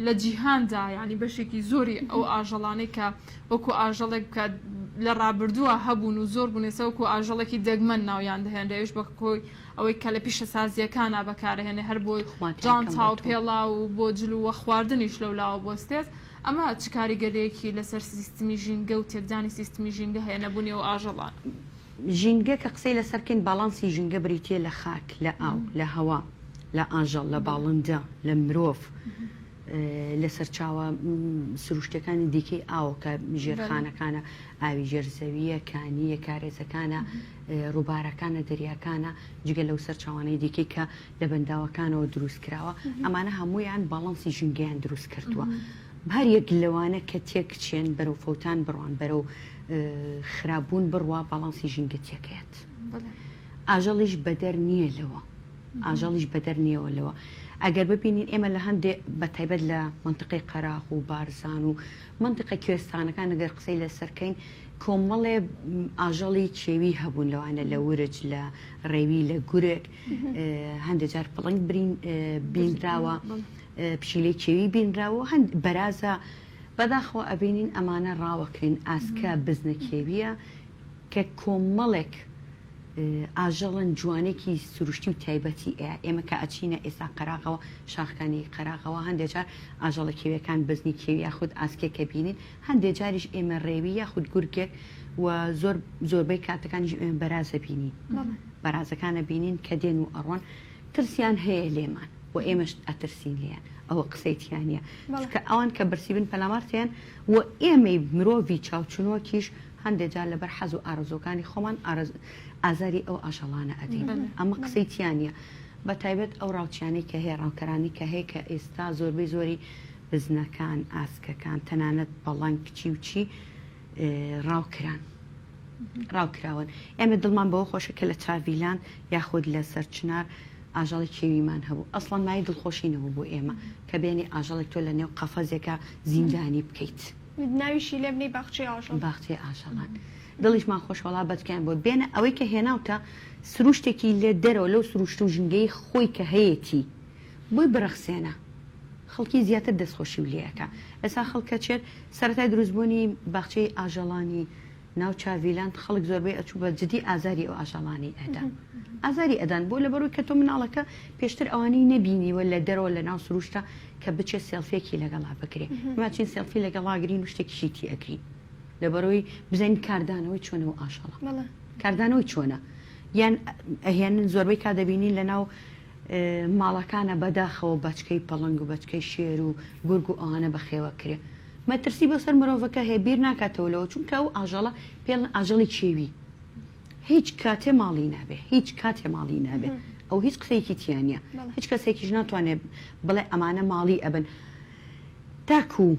لە جیهاندا یانی بەشێکی زۆری ئەو ئاژەڵانەی کە وەکو ئاژەڵێک کە لە ڕابردووە هەبوون و زۆر بوون ئێستا وەکو ئاژەڵێکی دەگمەن ناویان دەهێنرێ ئەویش بە هۆی ئەوەی کە لە پیشەسازییەکانا بەکارەهێنێ هەر بۆ جانتا و پێڵاو و بۆ جل و خواردنیش لەولاوە بوەستێت ئەمە چ کاریگەرییەکی لەسەر سیستمی ژینگە و تێکدانی سیستمی ژینگە هەیە نەبوونی ئەو ئاژەڵانە؟ ژینگە کە قسەی لەسەر بکەین باڵانسی ژینگە بریتییە لە خاک، لە ئاو، لە هەوا. لە ئاژەڵ، لە باڵندە، لە مرۆڤ، لە سەرچاوە سروشتەکانی دیکەی ئاوە کە ژێرخانەکانە، ئاوی ژێر زەوییە، کانییە، کارێزەکانە، ڕووبارەکانە، دەریاکانە، جگە لەو سەرچاوانەی دیکەی کە لە بەنداوەکانەوە دروست کراوە، ئەمانە هەموویان باڵانسی ژینگەیان دروست کردووە. هەر یەک لەوانە کە تێکچێن، بەرەو فەوتان بڕوان، بەرەو خراپبوون بڕوا، باڵانسی ژینگە تێکەیەت. ئاژەڵیش بەدەر نییە لەوە. ئاژەڵیش بەدەر نییەوە لەوە. ئەگەر ببینین ئێمە لە هەندێ بە تایبەت لە مەنتیقەی قەراغ و بارزان و مەنتیقە کوێستانەکان ئەگەر قسەی لەسەر کەین کۆمەڵێ ئاژەڵی کێوی هەبوون لەوانە لە ورچ لە ڕێوی لە گورگ هەندێک جار پڵنگ برین بینراوە پشیلەی کێوی بینراوە هەند بەرازە بەداخەوە ئەبینین ئەمانە ڕاوەکرێن ئاسکە بزنە کێویە کە کۆمەڵێک ئاژەڵن جوانێکی سروشتی و تایبەتی ئەیە ئێمە کە ئەچینە ئێستا قەراغەوە شاخەکانی قەراغەوە هەندێ جار ئاژەڵە کێویەکان بزنی کێوی یاخود ئاسکێک کە بینین هەندێ جاریش ئێمە ڕێوی یاخود گورگێک و زۆر زۆربەی کاتەکانیش ئێمە بەرازە بینین بەرازەکانە بینین کە دێن و ئەڕۆن ترسیان هەیە لێمان و ئێمەش ئەترسین لێیان ئەوە قسەی تیا نییە چونکە ئەوان کە برسی بن پەلامار تێن و ئێمەی مرۆڤی چاوچنۆکیش هەندێ جار لەبەر حەز و ئارەزووەکانی خۆمان ئازاری ئەو ئاژەڵانە ئەدەین ئەمە قسەی تیا نییە بە تایبەت ئەو ڕاوچیانەی کە هەیە ڕاوکەرانی کە هەیە کە ئێستا زۆربەی زۆری بزنەکان ئاسکەکان تەنانەت پەڵەنگ چی و چی ڕاوکران ڕاوکراون ئێمە دڵمان بەوە خۆشە کە لە چاڤیلان یاخود لە سەرچنار ئاژەڵی کێویمان هەبوو ئەسڵەن مایەی دڵخۆشی نەبوو بۆ ئێمە کە بێنی ئاژەڵێک تۆ لە نێو قەفەزێکا زیندانی بکەیت. ناویشی لێ بنێی باخچەی ئاژەڵ. باخچەی ئاژەڵان. دڵیشمان خۆشە وەڵا بەچکەیان بۆ بێنە ئەوەی کە هێناوتە سروشتێکی لێ دەرەوە لەو سروشت و ژینگەی خۆی کە هەیەتی بۆی بڕەخسێنە خەڵکی زیاتر دەستخۆشیو لێ ئەکا ئێستا خەڵک ئەچێت سەرەتای دروستبوونی باخچەی ئاژەڵانی ناو چاڤیلاند خەڵک زۆربەی ئەچوو بە جدی ئازاری ئەو ئاژەڵانەی ئەدا ئازاری ئەدان بۆ لەبەرەوەی کە تۆ مناڵەکە پێشتر ئەوانەی نەبینیوە لە دەرەوە لە ناو سروشتە کە بچێت سێڵفیەکی لەگەڵا بگرێ ئێمە چین سێڵفی لەگەڵا گرین و شتێکیشی تی ئەگرین لەبەرەوەی بزانین کاردانەوەی چۆنە و ئاژەڵە کاردانەوەی چۆنە یان ئەهێنن زۆربەی کا دەبینین لە ناو ماڵەکانە بەداخەوە بەچکەی پڵنگ و بەچکەی شێر و گورگ و ئەوانە بەخێوە کرێ مەترسی بۆ سەر مرۆڤەکە هەیە بیر ناکاتەوە لەوە چونکە ئەو ئاژەڵە پێڵن ئاژەڵی کێوی هیچ کاتێ ماڵی نابێ هیچ کاتێ ماڵی نابێ ئەو هیچ قسەیەکی تیا نییە هیچ کەسێکیش ناتوانێت بڵێ ئەمانە ماڵی ئەبن تاکو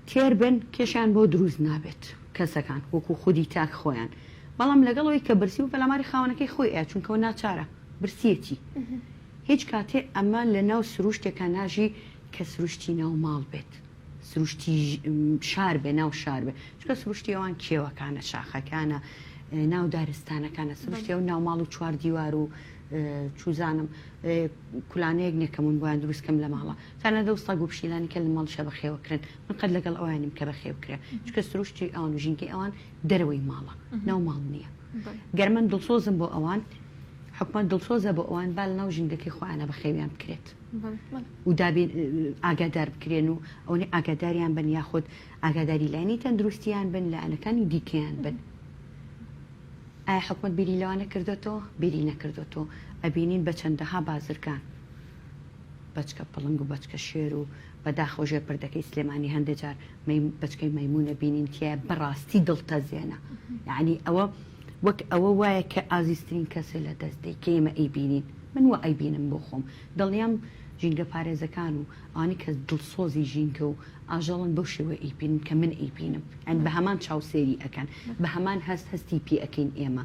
تێر بن کێشیان بۆ دروست نابێت کەسەکان وەکو خودی تاک خۆیان بەڵام لەگەڵەوەی کە برسی و پەلاماری خاوەنەکەی خۆی ئەیا چونکەوە ناچارە برسیەتی هیچ کاتێ ئەمە لە ناو سروشتێکا ناژی کە سروشتی ناو ماڵ بێت. سروشتی شار بێ ناو شار بێ چونکە سروشتی ئەوان کێوەکانە شاخەکانە ناو دارستانەکانە سروشتی ئەو ناو ماڵ و چوار دیوار و چوزانم کولانەیەک نییە کە من بۆیان دروست کەم لە ماڵە تەنانەت ئەو سەگ و پشیلانی کە لە ماڵیشا بەخێوە کرێن من قەت لەگەڵ ئەوانیم کە بەخێو کرێ چونکە سروشتی ئەوان و ژینگەی ئەوان دەرەوەی ماڵە ناو ماڵ نییە گەر من دڵسۆزم بۆ ئەوان حکومەت دڵسۆزە بۆ ئەوان با لەناو ژینگەکەی خۆیانە بەخێویان بکرێت. و دابین ئاگادار بکرێن و ئەوەنەی ئاگاداریان بن یاخود ئاگاداری لایەنی تەندروستیان بن لایەنەکانی دیکەیان بن ئایا حکومەت بیری لەوانە کردۆتەوە بیری نەکردۆتەوە ئەبینین بە چەندەها بازرگان بەچکە پڵنگ و بەچکە شێر و بەداخەوە ژێر پردەکەی سلێمانی هەندێک جار بەچکەی مەیمونە بینین تایە بەڕاستی دڵتەزێنە یعنی ئەوە وەک ئەوە وایە کە ئازیزترین کەسێ لە دەست دەی کە ئێمە ئەیبینین من وا ئەیبینم بۆ خۆم دڵنیام ژینگە پارێزەکان و ئەوانەی کە دڵسۆزی ژینگە و ئاژەڵن بەو شێوەیە ئەیبینن کە من ئەیبینم یانی بە هەمان چاو سەیری ئەکەن بە هەمان هەست هەستی پێ ئەکەین ئێمە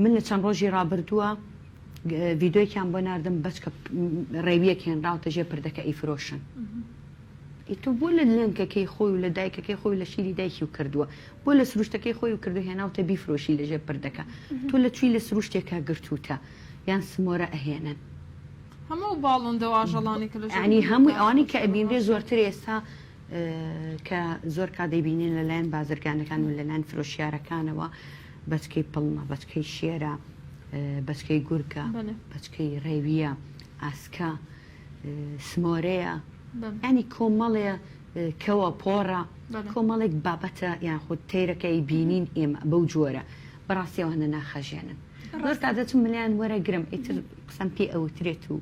من لە چەند ڕۆژی ڕابردووە ڤیدۆیەکیان بۆ ناردم بەچکە ڕێویەک هێنراوتە ژێر پردەکە ئەیفرۆشن ئەی تۆ بۆ لە لەنکەکەی خۆی و لە دایکەکەی خۆی و لە شیری دایکی و کردووە بۆ لە سروشتەکەی خۆی و کردو هێناوتە بیفرۆشی لە ژێر پردەکە تۆ لە چوی لە سروشتێکا گرتووتە یان سمۆرە ئەهێنن. هەموو ئەو باڵندە و ئاژەڵانەی کە لە ژێر یانی هەمووی پردەکە ئەوانەی کە خۆشیان ئەبینرێ باشە. زۆرتر ئێستا کە زۆر کات دەیبینین لە لایەن بازرگانەکان و لە لایەن فرۆشیارەکانەوە بەچکەی پڵنە بەچکەی شێرە بەچکەی گورگە بەلێ. بەچکەی ڕێویە ئاسکە سمۆرەیە بەلێ. یانی کۆمەڵێ کەوە پۆڕە بەلێ. کۆمەڵێک بابەتە یاخود تەیرەکەی بینین ئێمە بەو جۆرە بەڕاستی ئەوانە ناخەژێنن. زۆر کات دەچم ملیان وەرەگرم ئیتر قسەم پێ ئەوترێت و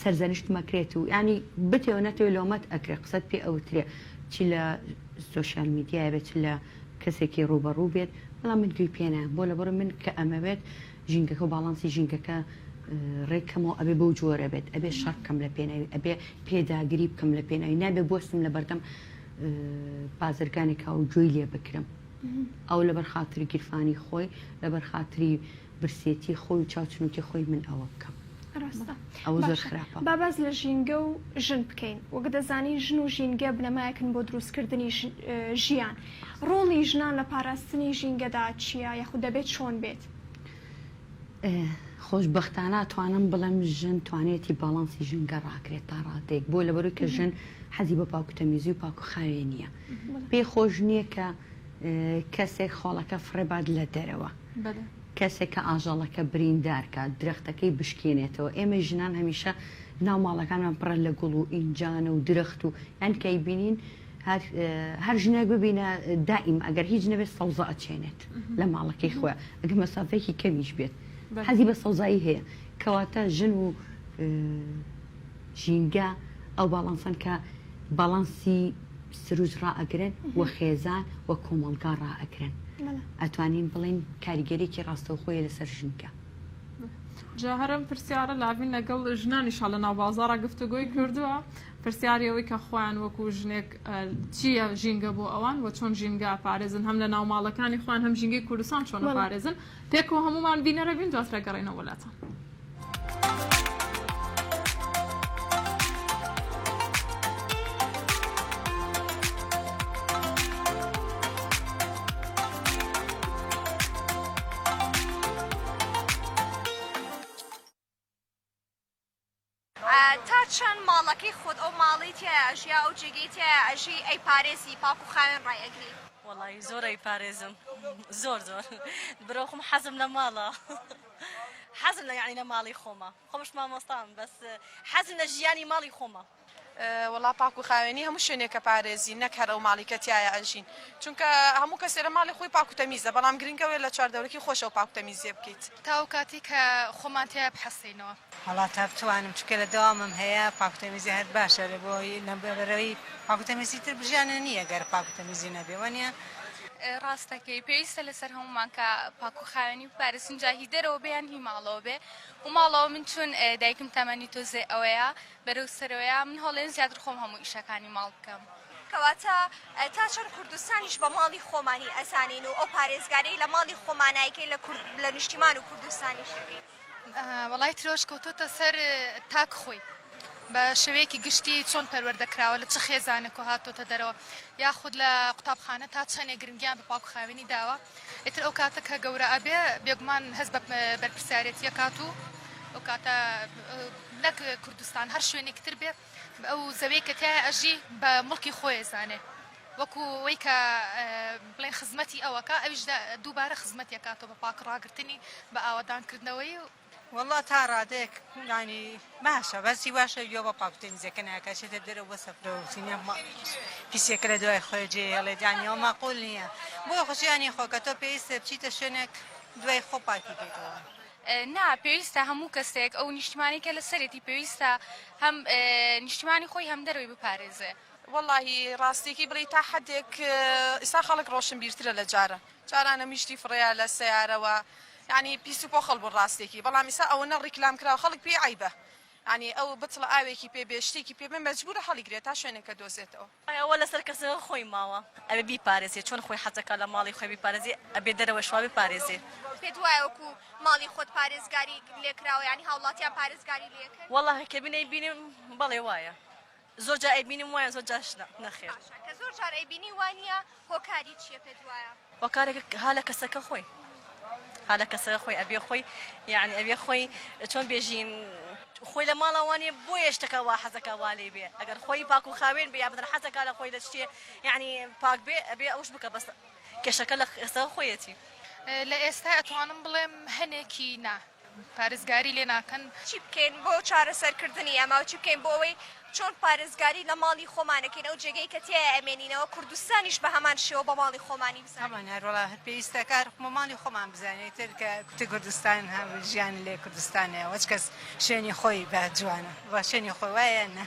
سەرزەنشتم ئەکرێت و یانی بتەوێ نەتەوێ لۆمەت ئەکرێ قسەت پێ ئەوترێ چ لە سۆشیال میدیایە بێت چ لە کەسێکی ڕووبەڕوو بێت بەڵام من گوێی پێ نایەم بۆ لەبەر من کە ئەمەوێت ژینگەکە و باڵانسی ژینگەکە ڕێک کەمەوە ئەبێ بەو جۆرە بێت ئەبێ شەڕ بکەم لە پێناوی ئەبێ پێداگری بکەم لە پێناوی نابێ بوەستم لە بەردەم بازرگانێکا و گوێی لێ بکرم ئەو لەبەر خاتری گیرفانی خۆی لەبەر خاتری برسێتی خۆی و چاوچنۆکی خۆی من ئەوە بکەم ڕاستە ئەوە زۆر باشە خراپە. با باس لە ژینگە و ژن بکەین وەک دەزانین ژن و ژینگە بنەمایەکن بۆ دروستکردنی ژیان ڕۆڵی ژنان لە پاراستنی ژینگەدا چییە یاخود دەبێت چۆن بێت؟ خۆشبەختانە ئەتوانم بڵێم ژن توانێتی باڵانسی ژینگە ڕاگرێت تا ڕادەیەک بۆ لەبەرەوەی کە ژن حەزی بە پاک و تەمیزی و پاک و خاوێنیە پێی خۆش نییە کە کەسێک خۆڵەکە فڕێ بات لە دەرەوە کەسێک کە ئاژەڵەکە بریندار کات درەختەکەی بشکێنێتەوە ئێمەی ژنان هەمیشە ناو ماڵەکانمان پڕە لە گوڵ و ئینجانە و درەخت و یان کە ئەیبینین هەر هەر ژنێک ببینە دائیم ئەگەر هیچ نەبێت سەوزە ئەچێنێت لە ماڵەکەی خۆیان ئەگەر مەسافەیەکی کەمیش بێت حەزی بە سەوزایی هەیە کەواتە ژن و ژینگە ئەو باڵانسەن کە باڵانسی سروشت ڕائەگرن و خێزان و کۆمەڵگا ڕائەگرن ئەتوانین بڵێین کاریگەریەکی ڕاستەوخۆیە لەسەر ژینگە. جا هەر ئەم پرسیارە لاڤین لەگەڵ ژنانیشا لە ناو بازاڕا گفتوگۆی کردووە پرسیاری ئەوەی کە خۆیان وەکو ژنێک چییە ژینگە بۆ ئەوان و چۆن ژینگە ئەپارێزن هەم لە ناو ماڵەکانی خۆیان هەم ژینگەی کوردستان چۆن ئەپارێزن پێکەوە هەموومان بینەرە بین دواتر ئەگەڕێینەوە وڵاتان. تا چەند ماڵەکەی خۆت ئەو ماڵەی تیایا ئەژی یا ئەو جێگەی تیایا ئەژی ئەیپارێزی پاک و خاوێن ڕایئەگری؟ وەڵایی زۆر ئەیپارێزم زۆر زۆر برۆ خۆم حەزم لە ماڵە حەزم لە یانی لە ماڵی خۆمە خۆمش مامۆستام بەس حەزم لە ژیانی ماڵی خۆمە. وەڵا پاک و خاوێنی هەموو شوێنێک ئەپارێزین نەک هەر ئەو ماڵی کە تیایا ئەژین چونکە هەموو کەسێ لە ماڵی خۆی پاک و تەمیزە بەڵام گرنگ ئەوەیە لە چواردەورەکی خۆشەوە پاک و تەمیزیە بکەیت. تا ئەو کاتەی کە خۆمان تیایا بحەسێینەوە. وەڵا تا بتوانم چونکە لە دەوامم هەیە پاک و تەمیزی هەر باشە لە بۆ لەبەرەوەی پاک و تەمیزی تر بژیانە نییە گەر پاک و تەمیزی نەبێ وانیە؟ ڕاست دەکەی پێویستە لەسەر هەموومان کە پاک و خاوێنی بپارێزین جا هی دەرەوە بێ یان هی ماڵەوە بێ و ماڵەوە من چون دایکم تەمەنی تۆزێ ئەوەیە بەرەو سەرەوەیە من هەوڵێن زیاتر خۆم هەموو ئیشەکانی ماڵ بکەم. کەواتە تا چەند کوردستانیش بە ماڵی خۆمانی ئەزانین و ئەو پارێزگاریەی لە ماڵی خۆمان ئەیکەین لە کورد لە نیشتیمان و کوردستانیش ئەکەین؟ وەڵای ترۆش کەوتۆتە سەر تاک خۆی بە شێوەیەکی گشتی چۆن پەروەردە کراوە لە چ خێزانێک و هاتۆتە دەرەوە یاخود لە قوتابخانە تا چەندێک گرنگیان بە پاک و خاوێنی داوە ئیتر ئەو کاتە کە گەورە ئەبێ بێگومان هەست بە بەرپرسیارێتی ئەکات و ئەو کاتە نەک کوردستان هەر شوێنێکی تر بێ ئەو زەویەی کە تیایا ئەژی بە موڵکی خۆی ئەزانێ وەکو ئەوەی کە بڵێن خزمەتی ئەوەکا ئەویش دووبارە خزمەتی ئەکاتەوە بە پاک ڕاگرتنی بە ئاوەدان کردنەوەی و. وەڵا تا ڕادەیەک یانی باشە بەس هی واشە گوێ بە پاک و تەمیزەکە ناکا چێتە دەرەوە بۆ سەفرە و چینە پیسیەکە لە دوای خۆی جێ هێڵێت یانی ئەوە ماقول نییە بۆ خۆشیانی خۆ کە تۆ پێویستە بچیتە شوێنێک دوای خۆ پاکی کەیتەوە. نا پێویستە هەموو کەسێک ئەو نیشتمانەی کە لەسەرێتی پێویستە هەم نیشتمانی خۆی هەم دەرەوەی بپارێزێ. وەڵاهی ڕاستیەکەی بڵێی تا حەدێک ئیستا خەڵک ڕۆشنبیرترە لە جاران جاران هەمیشتی فڕێیا لە سەیارەوە یانی پیس و پۆخڵ بوون ڕاستێکی بەڵام ئیستا ئەوەنە ڕیکلام کراوە خەڵک پێی عەیبە یانی ئەو بتڵە ئاوێکی پێ بێ شتێکی پێ بێ مەجبورە هەڵیگرێ تا شوێنێکە دۆزێتەوە. ئەوە لەسەر کەسەکە خۆی ماوە ئەبێ بیپارێزێ چۆن خۆی حەزەکا لە ماڵی خۆی بیپارێزێ ئەبێ دەرەوەش وا بپارێزێ. پێت وایە وەکو ماڵی خۆت پارێزگاری لێکراوە یانی هاوڵاتیان پارێزگاری لێکەن؟ وەڵاهی کە من ئەیبینم بەڵێ وایە زۆر جار ئەیبینم وایە زۆر جارش نا نەخێر. باشە کە زۆر جار ئەیبینی وانیە هۆکاری چیە پێت وایە؟ هۆکارەکە ها لە کەسەکە خۆی ها لە کەسەکە خۆی ئەبێ خۆی یعنی ئەبێ خۆی چۆن بێژین خۆی لە ماڵە وانێ بۆیە شتەکە وا حەزەکە وا لێ بێ ئەگەر خۆی پاک و خاوێن بێ یا بەدەر حەزەکە لە خۆی لە شتێ یعنی پاک بێ ئەبێ ئەوش بکە بەس کێشەکە لە کەسەکە خۆیەتی. لە ئێستا ئەتوانم بڵێم هەنێکی نا. پارێزگاری لێ ناکەن. چی بکەین بۆ چارەسەرکردنی ئەمە؟ چی بکەین بۆ ئەوەی چۆن پارێزگاری لە ماڵی خۆمان ئەکەین، ئەو جێگەی کە تیایا ئەمێنینەوە، کوردستانیش بە هەمان شێوە بە ماڵی خۆمانی بزانین؟ تەبعەن هەر وەڵا هەر پێویستە کار بە ماڵی خۆمان بزانین ئیتر کە کوتی کوردستان هەم ژیان لێ کوردستانێ وەچ کەس شوێنی خۆی بە جوانە بە شوێنی خۆی وایە یان نا؟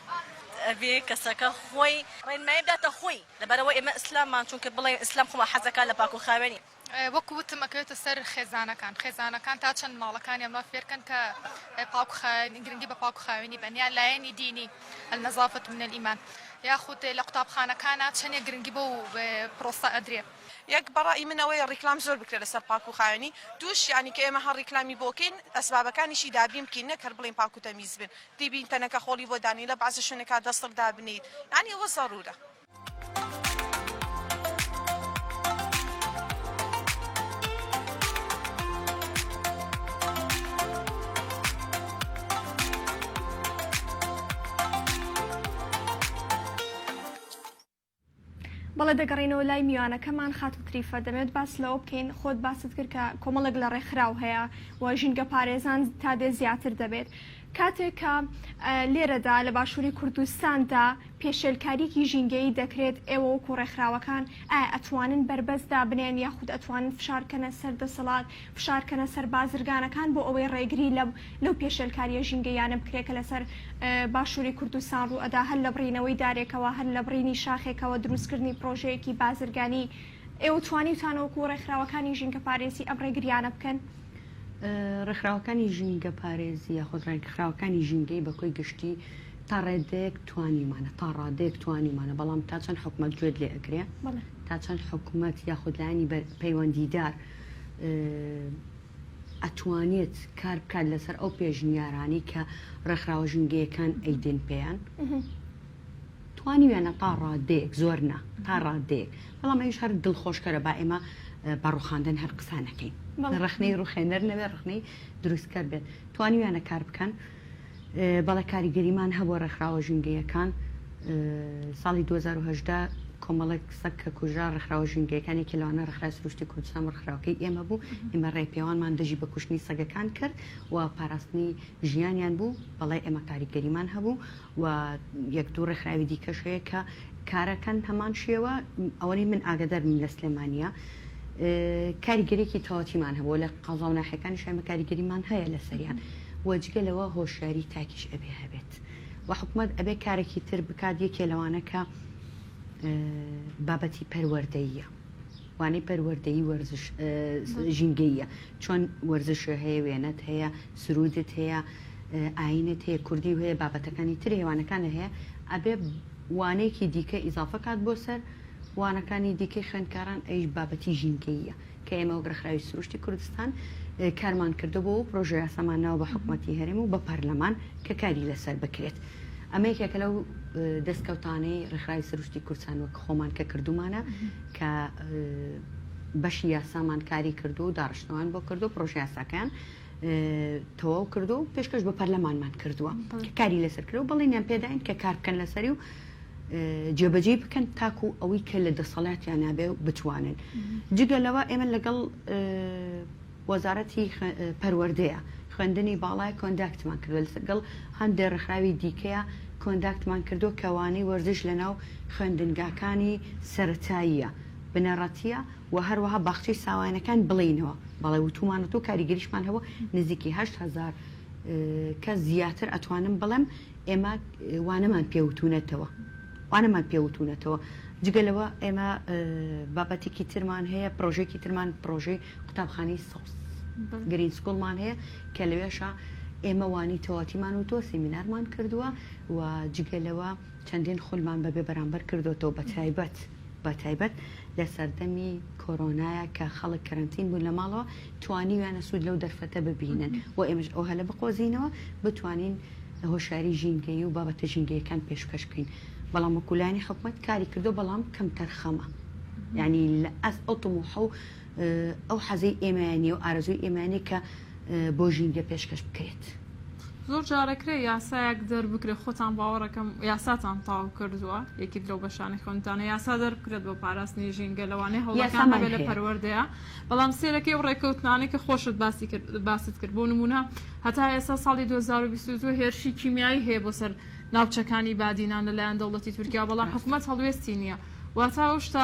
ئەبێ کەسەکە خۆی ڕێنمایی بداتە خۆی لەبەرئەوەی ئێمە ئیسلاممان چونکە بڵێین ئیسلام خۆمان حەزەکا لە پاک و خاوێنی. وەکو وتم ئەکەوێتە سەر خێزانەکان، خێزانەکان تا چەند ماڵەکانیان وا فێرکەن کە پاک و خاوێنی گرنگی بە پاک و خاوێنی بەن یان لایەنی دینی النظافة من الایمان یاخود لە قوتابخانەکانا چەندێک گرنگی بەو پرۆسە ئەدرێ. یەک بە ڕەئی من ئەوەیە ڕیکلام زۆر بکرێت لەسەر پاک و خاوێنی، دووش یانی کە ئێمە هەر ڕیکلامی بۆ کەین ئەسبابەکانیشی دابین بکەین نەک هەر بڵێین پاک و تەمیز بن دیبین تەنەکە خۆڵی بۆ دانێی لە بەعزە شوێنەکا دەستڕ دابنێیت یانی ئەوە زەڕورە. بەڵێ دەگەڕینەوە لای میوانەکەمان خاتوو تریفە دەمەوێت باس لەوە بکەین خۆت باست کرد کە کۆمەڵێک لە ڕێکخراو هەیە و ژینگە پارێزان تا دێ زیاتر دەبێت کاتێک کە لێرەدا لە باشووری کوردستاندا پێشێلکاریەکی ژینگەیی دەکرێت، ئێوە وەکو ڕێکخراوەکان ئایا ئەتوانن بەربەست دابنێن یاخود ئەتوانن فشار بکەنە سەر دەسەڵات، فشار بکەنە سەر بازرگانەکان بۆ ئەوەی ڕێگری لە لەو پێشێلکاریە ژینگەییانە بکرێت کە لەسەر باشووری کوردستان ڕوو ئەدا هەر لە بڕینەوەی دارێکەوە هەر لە بڕینی شاخێکەوە دروستکردنی پڕۆژەیەکی بازرگانی ئێوە توانیوتانە وەکو ڕێکخراوەکانی ژینگەپارێزی ئەم ڕێگریانە بکەن؟ ڕێکخراوەکانی ژینگەپارێزی یاخود ڕێکخراوەکانی ژینگەی بە کۆی گشتی تا ڕێدەیەک توانیومانە تا ڕادەیەک توانیومانە بەڵام تا چەند حکومەت گوێت لێ ئەگرێ تا چەند حکومەت یاخود لایەنی پەیوەندیدار ئەتوانێت کار بکات لەسەر ئەو پێشنیارانەی کە ڕێکخراوە ژینگەیەکان ئەیدەن پێیان توانیویانە تا ڕادەیەک زۆر نا تا ڕادەیەک بەڵام ئەویش هەر دڵخۆشکەرە با ئێمە بە ڕوخاندن هەر قسە نەکەین ڕەخنەی ڕوخێنەر نەبێت ڕەخنەی دروستکەر بێت توانیویانە کار بکەن بەڵێ کاریگەریمان هەبووە ڕێکخراوە ژینگەیەکان ساڵی 2018 کۆمەڵێک سەگ کە کوژرا ڕێکخراوە ژینگەیەکان یەکێ لەوانە ڕێکخراوی سروشتی کوردستان و ڕێکخراوەکەی ئێمە بوو ئێمە ڕێپێوانمان دژی بە کوشتنی سەگەکان کرد و پاراستنی ژیانیان بوو بەڵێ ئێمە کاریگەریمان هەبوو و یەک دوو ڕێکخراوی دیکەش هەیە کە کارەکەن هەمان شێوە ئەوەی من ئاگادار بم لە سلێمانیە کاریگەریەکی تەواوەتیمان هەبووە لە قەزا و ناحیەکانیش ئێمە کاریگەریمان هەیە لەسەریان و جگە لەوە هۆشیاری تاکیش ئەبێ هەبێت و حکومەت ئەبێ کارێکی تر بکات یەکێ لەوانە کە بابەتی پەروەردەییە وانەی پەروەردەیی وەرزش ژینگەییە چۆن وەرزش هەیە وێنەت هەیە سرودت هەیە ئاینت هەیە کوردی هەیە بابەتەکانی تر هێوانەکان هەیە ئەبێ وانەیەکی دیکە ئیزافە کات بۆ سەر وانەکانی دیکەی خوێندکاران ئەویش بابەتی ژینگەییە کە ئێمە وەک ڕێکخراوی سروشتی کوردستان کارمان کردووە بۆ پرۆژە یاسامان ناوە بە حکومەتی هەرێم و بە پەرلەمان کە کاری لەسەر بکرێت ئەمە یەکێکە لەو دەستکەوتانەی ڕێکخراوی سروشتی کوردستان وەک خۆمان کە کردومانە کە بەشی یاسامان کاری کردو و داڕشتنەوەیان بۆ کردو پرۆژە یاساکەیان تەواو کردو و پێشکەش بە پەرلەمانمان کردووە کە کاری لەسەر کرد و بەڵێنیان پێداین کە کار بکەن لەسەری و جێبەجێی بکەن تاکو ئەوەی کە لە دەسەڵاتیان نابێ و بتوانن جگە لەوە ئێمە لەگەڵ وەزارەتی پەروەردەیە خوێندنی باڵای contact مان کردوە لەگەڵ هەندێ ڕێکخراوی دیکەیە contact مان کردووە کە وانەی وەرزش لەناو خوێندنگاکانی سەرەتاییە بنەڕەتیە و هەروەها باخچەی ساوایانەکان بڵێینەوە بەڵێ وتومانەتەوە کاریگەریشمان هەبوو نزیکی 8000 کەس زیاتر ئەتوانم بڵێم ئێمە وانەمان پێ وتونەتەوە وانەمان پێ وتونەتەوە جگە لەوە ئێمە بابەتێکی ترمان هەیە پرۆژێکی ترمان پرۆژەی قوتابخانەی سەوز green school مان هەیە کە لەوێشە ئێمە وانی تەواتیمان و تۆ سیمینارمان کردووە و جگە لەوە چەندین خولمان بەبێ بەرامبەر کردوتەوە بە تایبەت بە تایبەت لە سەردەمی کۆرۆنایە کە خەڵک کەرەنتین بوون لە ماڵەوە توانیویانە سوود لەو دەرفەتە ببینن و ئێمەش ئەو هەلە بقۆزینەوە بتوانین هۆشیاری ژینگەیی و بابەتە ژینگەیەکان پێشکەش بکەین بەڵام وەکو لایەنی حکومەت کاری کردو بەڵام کەمتەرخەمە یعنی لە ئاست ئەو تموحە و ئەو حەزەی ئێمەیان نیە و ئارەزووی ئێمەیان نیە کە بۆ ژینگە پێشکەش بکرێت. زۆر جار ئەکرێ یاسایەک دەربکرێت خۆتان باوەڕەکەم یاساتان تەواو کردووە یەکێک لەو بەشانەی خوێندتانە یاسا دەربکرێت بۆ پاراستنی ژینگە لەوانەیە هەوڵەکان یاسامان هەبێت لە هەیە. پەروەردەیە بەڵام سێرەکەی ئەو ڕێکەوتنانەی کە خۆشت باسی کرد باست کرد بۆ نمونە هەتا ئێستا ساڵی 2022 هێرشی کیمیایی هەیە بۆ سەر ناوچەکانی بادینان لەلایەن دەوڵەتی تورکیا بەڵام حکومەت هەڵوێستی نییە واتە ئەو شتە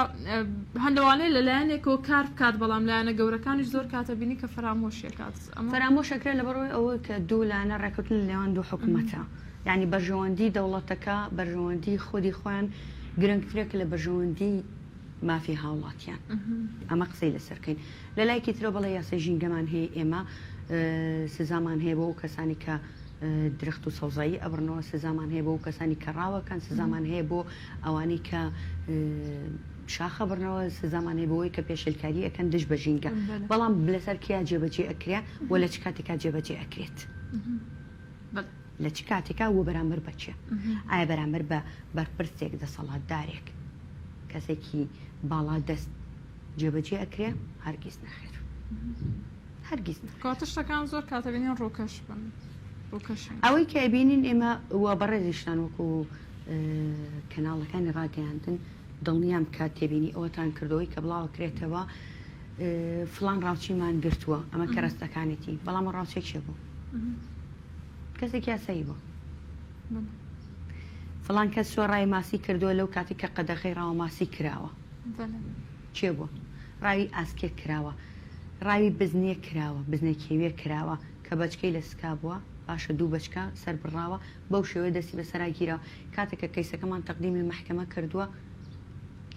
هەن لەوانەیە لە لایەنێکەوە کار بکات بەڵام لایەنە گەورەکانیش زۆر کاتە بینی کە فەرامۆشیەکات ئەمە فەرامۆش ئەکرێت لەبەرئەوەی ئەوەی کە دوو لایەنە ڕێکەوتن لە نێوان دوو حکومەتە یانی بەرژەوەندی دەوڵەتەکە بەرژەوەندی خودی خۆیان گرنگترە کە لە بەرژەوەندی مافی هاوڵاتیان ئەمە قسەی لەسەر کەین لە لایەکی ترەوە بەڵێ یاسای ژینگەمان هەیە ئێمە سزامان هەیە بۆ ئەو کەسانی کە درەخت و سەوزایی ئەبڕنەوە سزامان هەیە بۆ ئەو کەسانی کە ڕاوەکەن سزامان هەیە بۆ ئەوانەی کە شاخە بڕنەوە سزامان هەیە بۆ ئەوەی کە پێشێلکاری ئەکەن دژ بە ژینگە بەڵام لەسەر کیا جێبەجێ ئەکرێ و لە چ کاتێکا جێبەجێ ئەکرێت لە چ کاتێکا و بەرامبەر بە کێ ئایا بەرامبەر بە بەرپرسێک دەسەڵاتدارێک کەسێکی باڵا دەست جێبەجێ ئەکرێ هەرگیز نەخێر هەرگیز نەخێر. کەواتە شتەکان زۆر کات ئەبینین ڕووکەش بن ڕووکەشن. ئەوەی کە ئەبینین ئێمە و بەڕێزیشتان وەکو کەناڵەکانی ڕاگەیاندن دڵنیام کە تێبینی ئەوەتان کردەوەی کە بڵاوەکرێتەوە فڵان ڕاوچیمان گرتووە ئەمە کەرەستەکانێتی بەڵام ڕاوچێک کێ بوو کەسێک یاسایی بوو فڵان کەس چوە ڕاوی ماسی کردووە لەو کاتی کە قەدەغەی ڕاوە ماسی کراوە کێ بووە ڕاوی ئاسکێک کراوە ڕاوی بزنێک کراوە بزنە کێویەک کراوە کە بەچکەی لە سکا بووە باشە دوو بەچکە سەر بڕاوە بەو شێوەیە دەستی بەسەرا گیراوە کاتێک کە کەیسەکەمان تەقدیمی مەحکەمە کردووە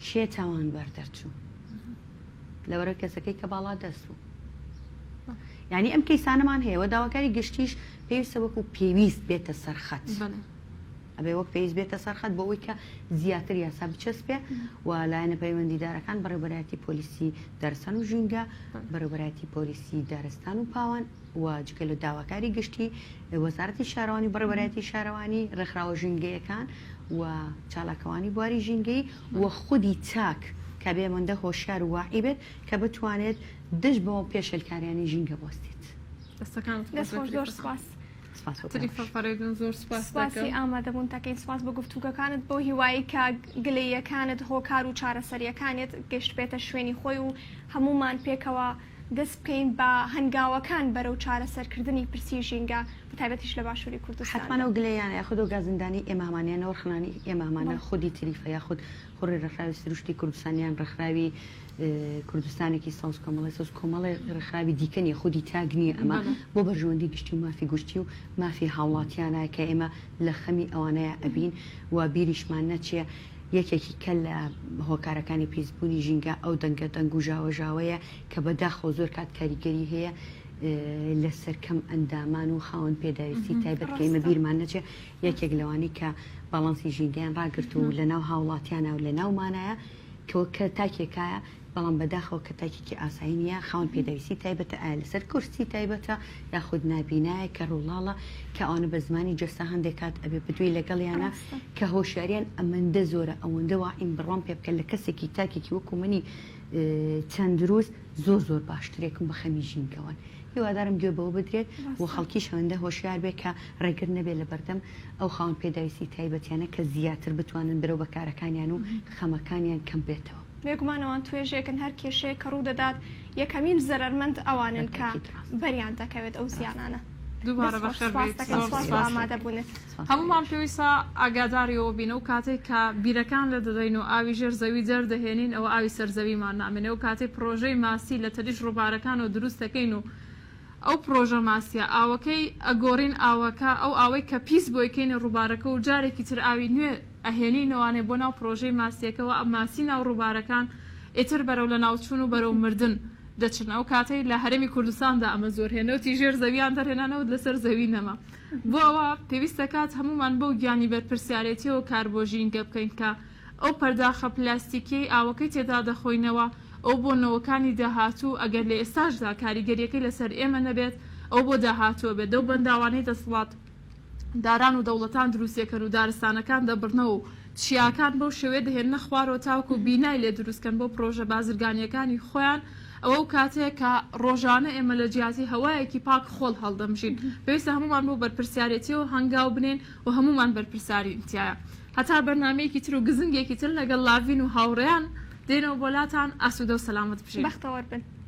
کێ تاوانبار دەرچوو لەوەرە کەسەکەی کە باڵا دەست بوو یعنی ئەم کەیسانەمان هەیە و داواکاری گشتیش پێویستە وەکو پێویست بێتە سەرخەت ئەبێ وەک پێویست بێتە سەرخەت بۆ ئەوەی کە زیاتر یاسا بچەسپێ و لایەنە پەیوەندیدارەکان بەڕێوەبەرایەتی پۆلیسی دارستان و ژینگە، بەڕێوەبەرایەتی پۆلیسی دارستان و پاوان و جگە لە داواکاری گشتی وەزارەتی شارەوانی و بەڕێوەبەرایەتی شارەوانی، ڕێکخراوە ژینگەیەکان و چالاکەوانی بواری ژینگەیی و خودی تاک کە بێ ئەوەندە هۆشیار و واعی بێت کە بتوانێت دژ بەو پێشێلکاریانەی ژینگە بوەستێت. دەستەکانت خۆش دەست بێت خۆش زۆر تریفە. سوپاس. سپاس بۆ تریفە پێوەش. فەرەیدون زۆر سپاست سپاسی دەکەم. ئامادەبوونت ئەکەین سپاس بۆ گفتوگۆکانت بەو هیوایەی کە گلەییەکانت هۆکار و چارەسەریەکانت گەشتبێتە شوێنی خۆی و هەموومان پێکەوە دەست بکەین بە هەنگاوەکان بەرەو چارەسەرکردنی پرسی ژینگە بەتایبەتیش لە باشووری حەتمەن کوردستاندا. ئەو گلەییانە یاخود ئەو گازندانەی ئێمە هەمانە یان ئەو ڕەخنانەی ئێمە هەمانە بەڵێ. خودی تریفە یاخود خوڕی ڕێکخراوی سروشتی کوردستان یان ڕێکخراوی کوردستانێکی سەوز کۆمەڵی سەوز کۆمەڵێ ڕێکخراوی دیکە نیە خودی تاک نیە ئەمە بۆ بەرژەوەندی گشتی و مافی گشتی و مافی هاوڵاتیانە کە ئێمە لە خەمی ئەوانەیە ئەبین و بیریشمان نەچێ یەکێکی کە لە هۆکارەکانی پیسبوونی ژینگە ئەو دەنگە دەنگ و ژاوەژاوەیە کە بەداخەوە زۆر کات کاریگەری هەیە لەسەر کەم ئەندامان و خاوەن پێداویستی تایبەت کە ئێمە بیرمان نەچێ یەکێک لەوانەی کە باڵانسی ژینگەیان ڕاگرت و لەناو هاوڵاتیانە و لەناو مانایە کە وەک کە تاکێکایە بەڵام بەداخەوە کە تاکێکی ئاسایی نییە خاوەن پێداویستی تایبەتە ئایا لەسەر کورسی تایبەتە یاخود نابینایە کە ڕووڵاڵە کە ئەوانە بە زمانی جەستە هەندێک کات ئەبێ بدوێی لەگەڵیانە کە هۆشیاریان ئەمەندە زۆرە ئەوەندە واعین بڕوام پێ بکە لە کەسێکی تاکێکی وەکو منی تەندروست زۆر زۆر باشترێکم بە خەمی ژینگەوەن هیوادارم گوێ بەوە بدرێت و خەڵکیش هەندە هۆشیار بێت کە ڕێگر نەبێت لە بەردەم ئەو خاوەن پێداویستی تایبەتیانە کە زیاتر بتوانن برەو بە کارەکانیان و خەمەکانیان کەم بێتەوە. بێگومان ئەوان توێژێکن هەر کێشەیەک کە ڕوودەدات یەکەمین زەرەرمەند ئەوانن کە بەتاکید ڕاستە. بەریان دەکەوێت ئەو زیانانە. دووبارە دەست خۆش بەخێر سوپاس بێیت دەکەم زۆر سوپاس بۆ سوپاس. ئامادەبوونت. سپاس هەموومان بۆ ئێوەش. پێویستە ئاگاداری ئەوە بین ئەو کاتەی کە بیرەکان لێ دەدەین و ئاوی ژێر زەوی دەردەهێنین ئەوە ئاوی سەر زەویمان نامێنێ ئەو کاتەی پڕۆژەی ماسی لە تەنیشت ڕووبارەکانەوە دروست دەکەین و ئەو پڕۆژە ماسیە ئاوەکەی ئەگۆڕین ئاوەکە ئەو ئاوەی کە پیس بۆی کەینە ڕووبارەکە و جارێکی تر ئاوی نوێ ئەهێنینەوانێ بۆ ناو پڕۆژەی ماسیەکەوە ماسی ناو ڕووبارەکان ئیتر بەرەو لەناوچوون و بەرەو مردن دەچن ئەو کاتەی لە هەرێمی کوردستاندا ئەمە زۆر هەیە نەوتی ژێر زەویان دەرهێنا نەوت لەسەر زەوی نەما بۆ ئەوە پێویست دەکات هەموومان بەو گیانی بەرپرسیارێتیەوە کار بۆ ژینگە بکەین کە ئەو پەرداخە پلاستیکیەی ئاوەکەی تێدا دەخۆینەوە ئەو بۆ نەوەکانی داهاتوو ئەگەر لە ئێستاشدا کاریگەریەکەی لەسەر ئێمە نەبێت ئەو بۆ داهاتووە بێت لەو بەنداوانەی دەسەڵات داران و دەوڵەتان دروستیەکەن و دارستانەکان دەبڕنەوە و چیاکان بەو شێوەیە دەهێننە خوارەوە تاوەکو بینای لێ دروستکەن بۆ پرۆژە بازرگانیەکانی خۆیان. ئەوە ئەو کاتەیە کە ڕۆژانە ئێمە لە جیاتی هەوایەکی پاک خۆڵ هەڵدەمژین. پێویستە هەموومان بەو بەرپرسیارێتیەوە هەنگاو بنێین و هەموومان بەرپرسارین تیایا. هەتا بەرنامەیەکی تر و گزنگێکی تر لەگەڵ لاڤین و هاوڕێیان دێینەوە بۆ لاتان، ئاسوودە و سەلامەت بژین. بەختەوەر بن.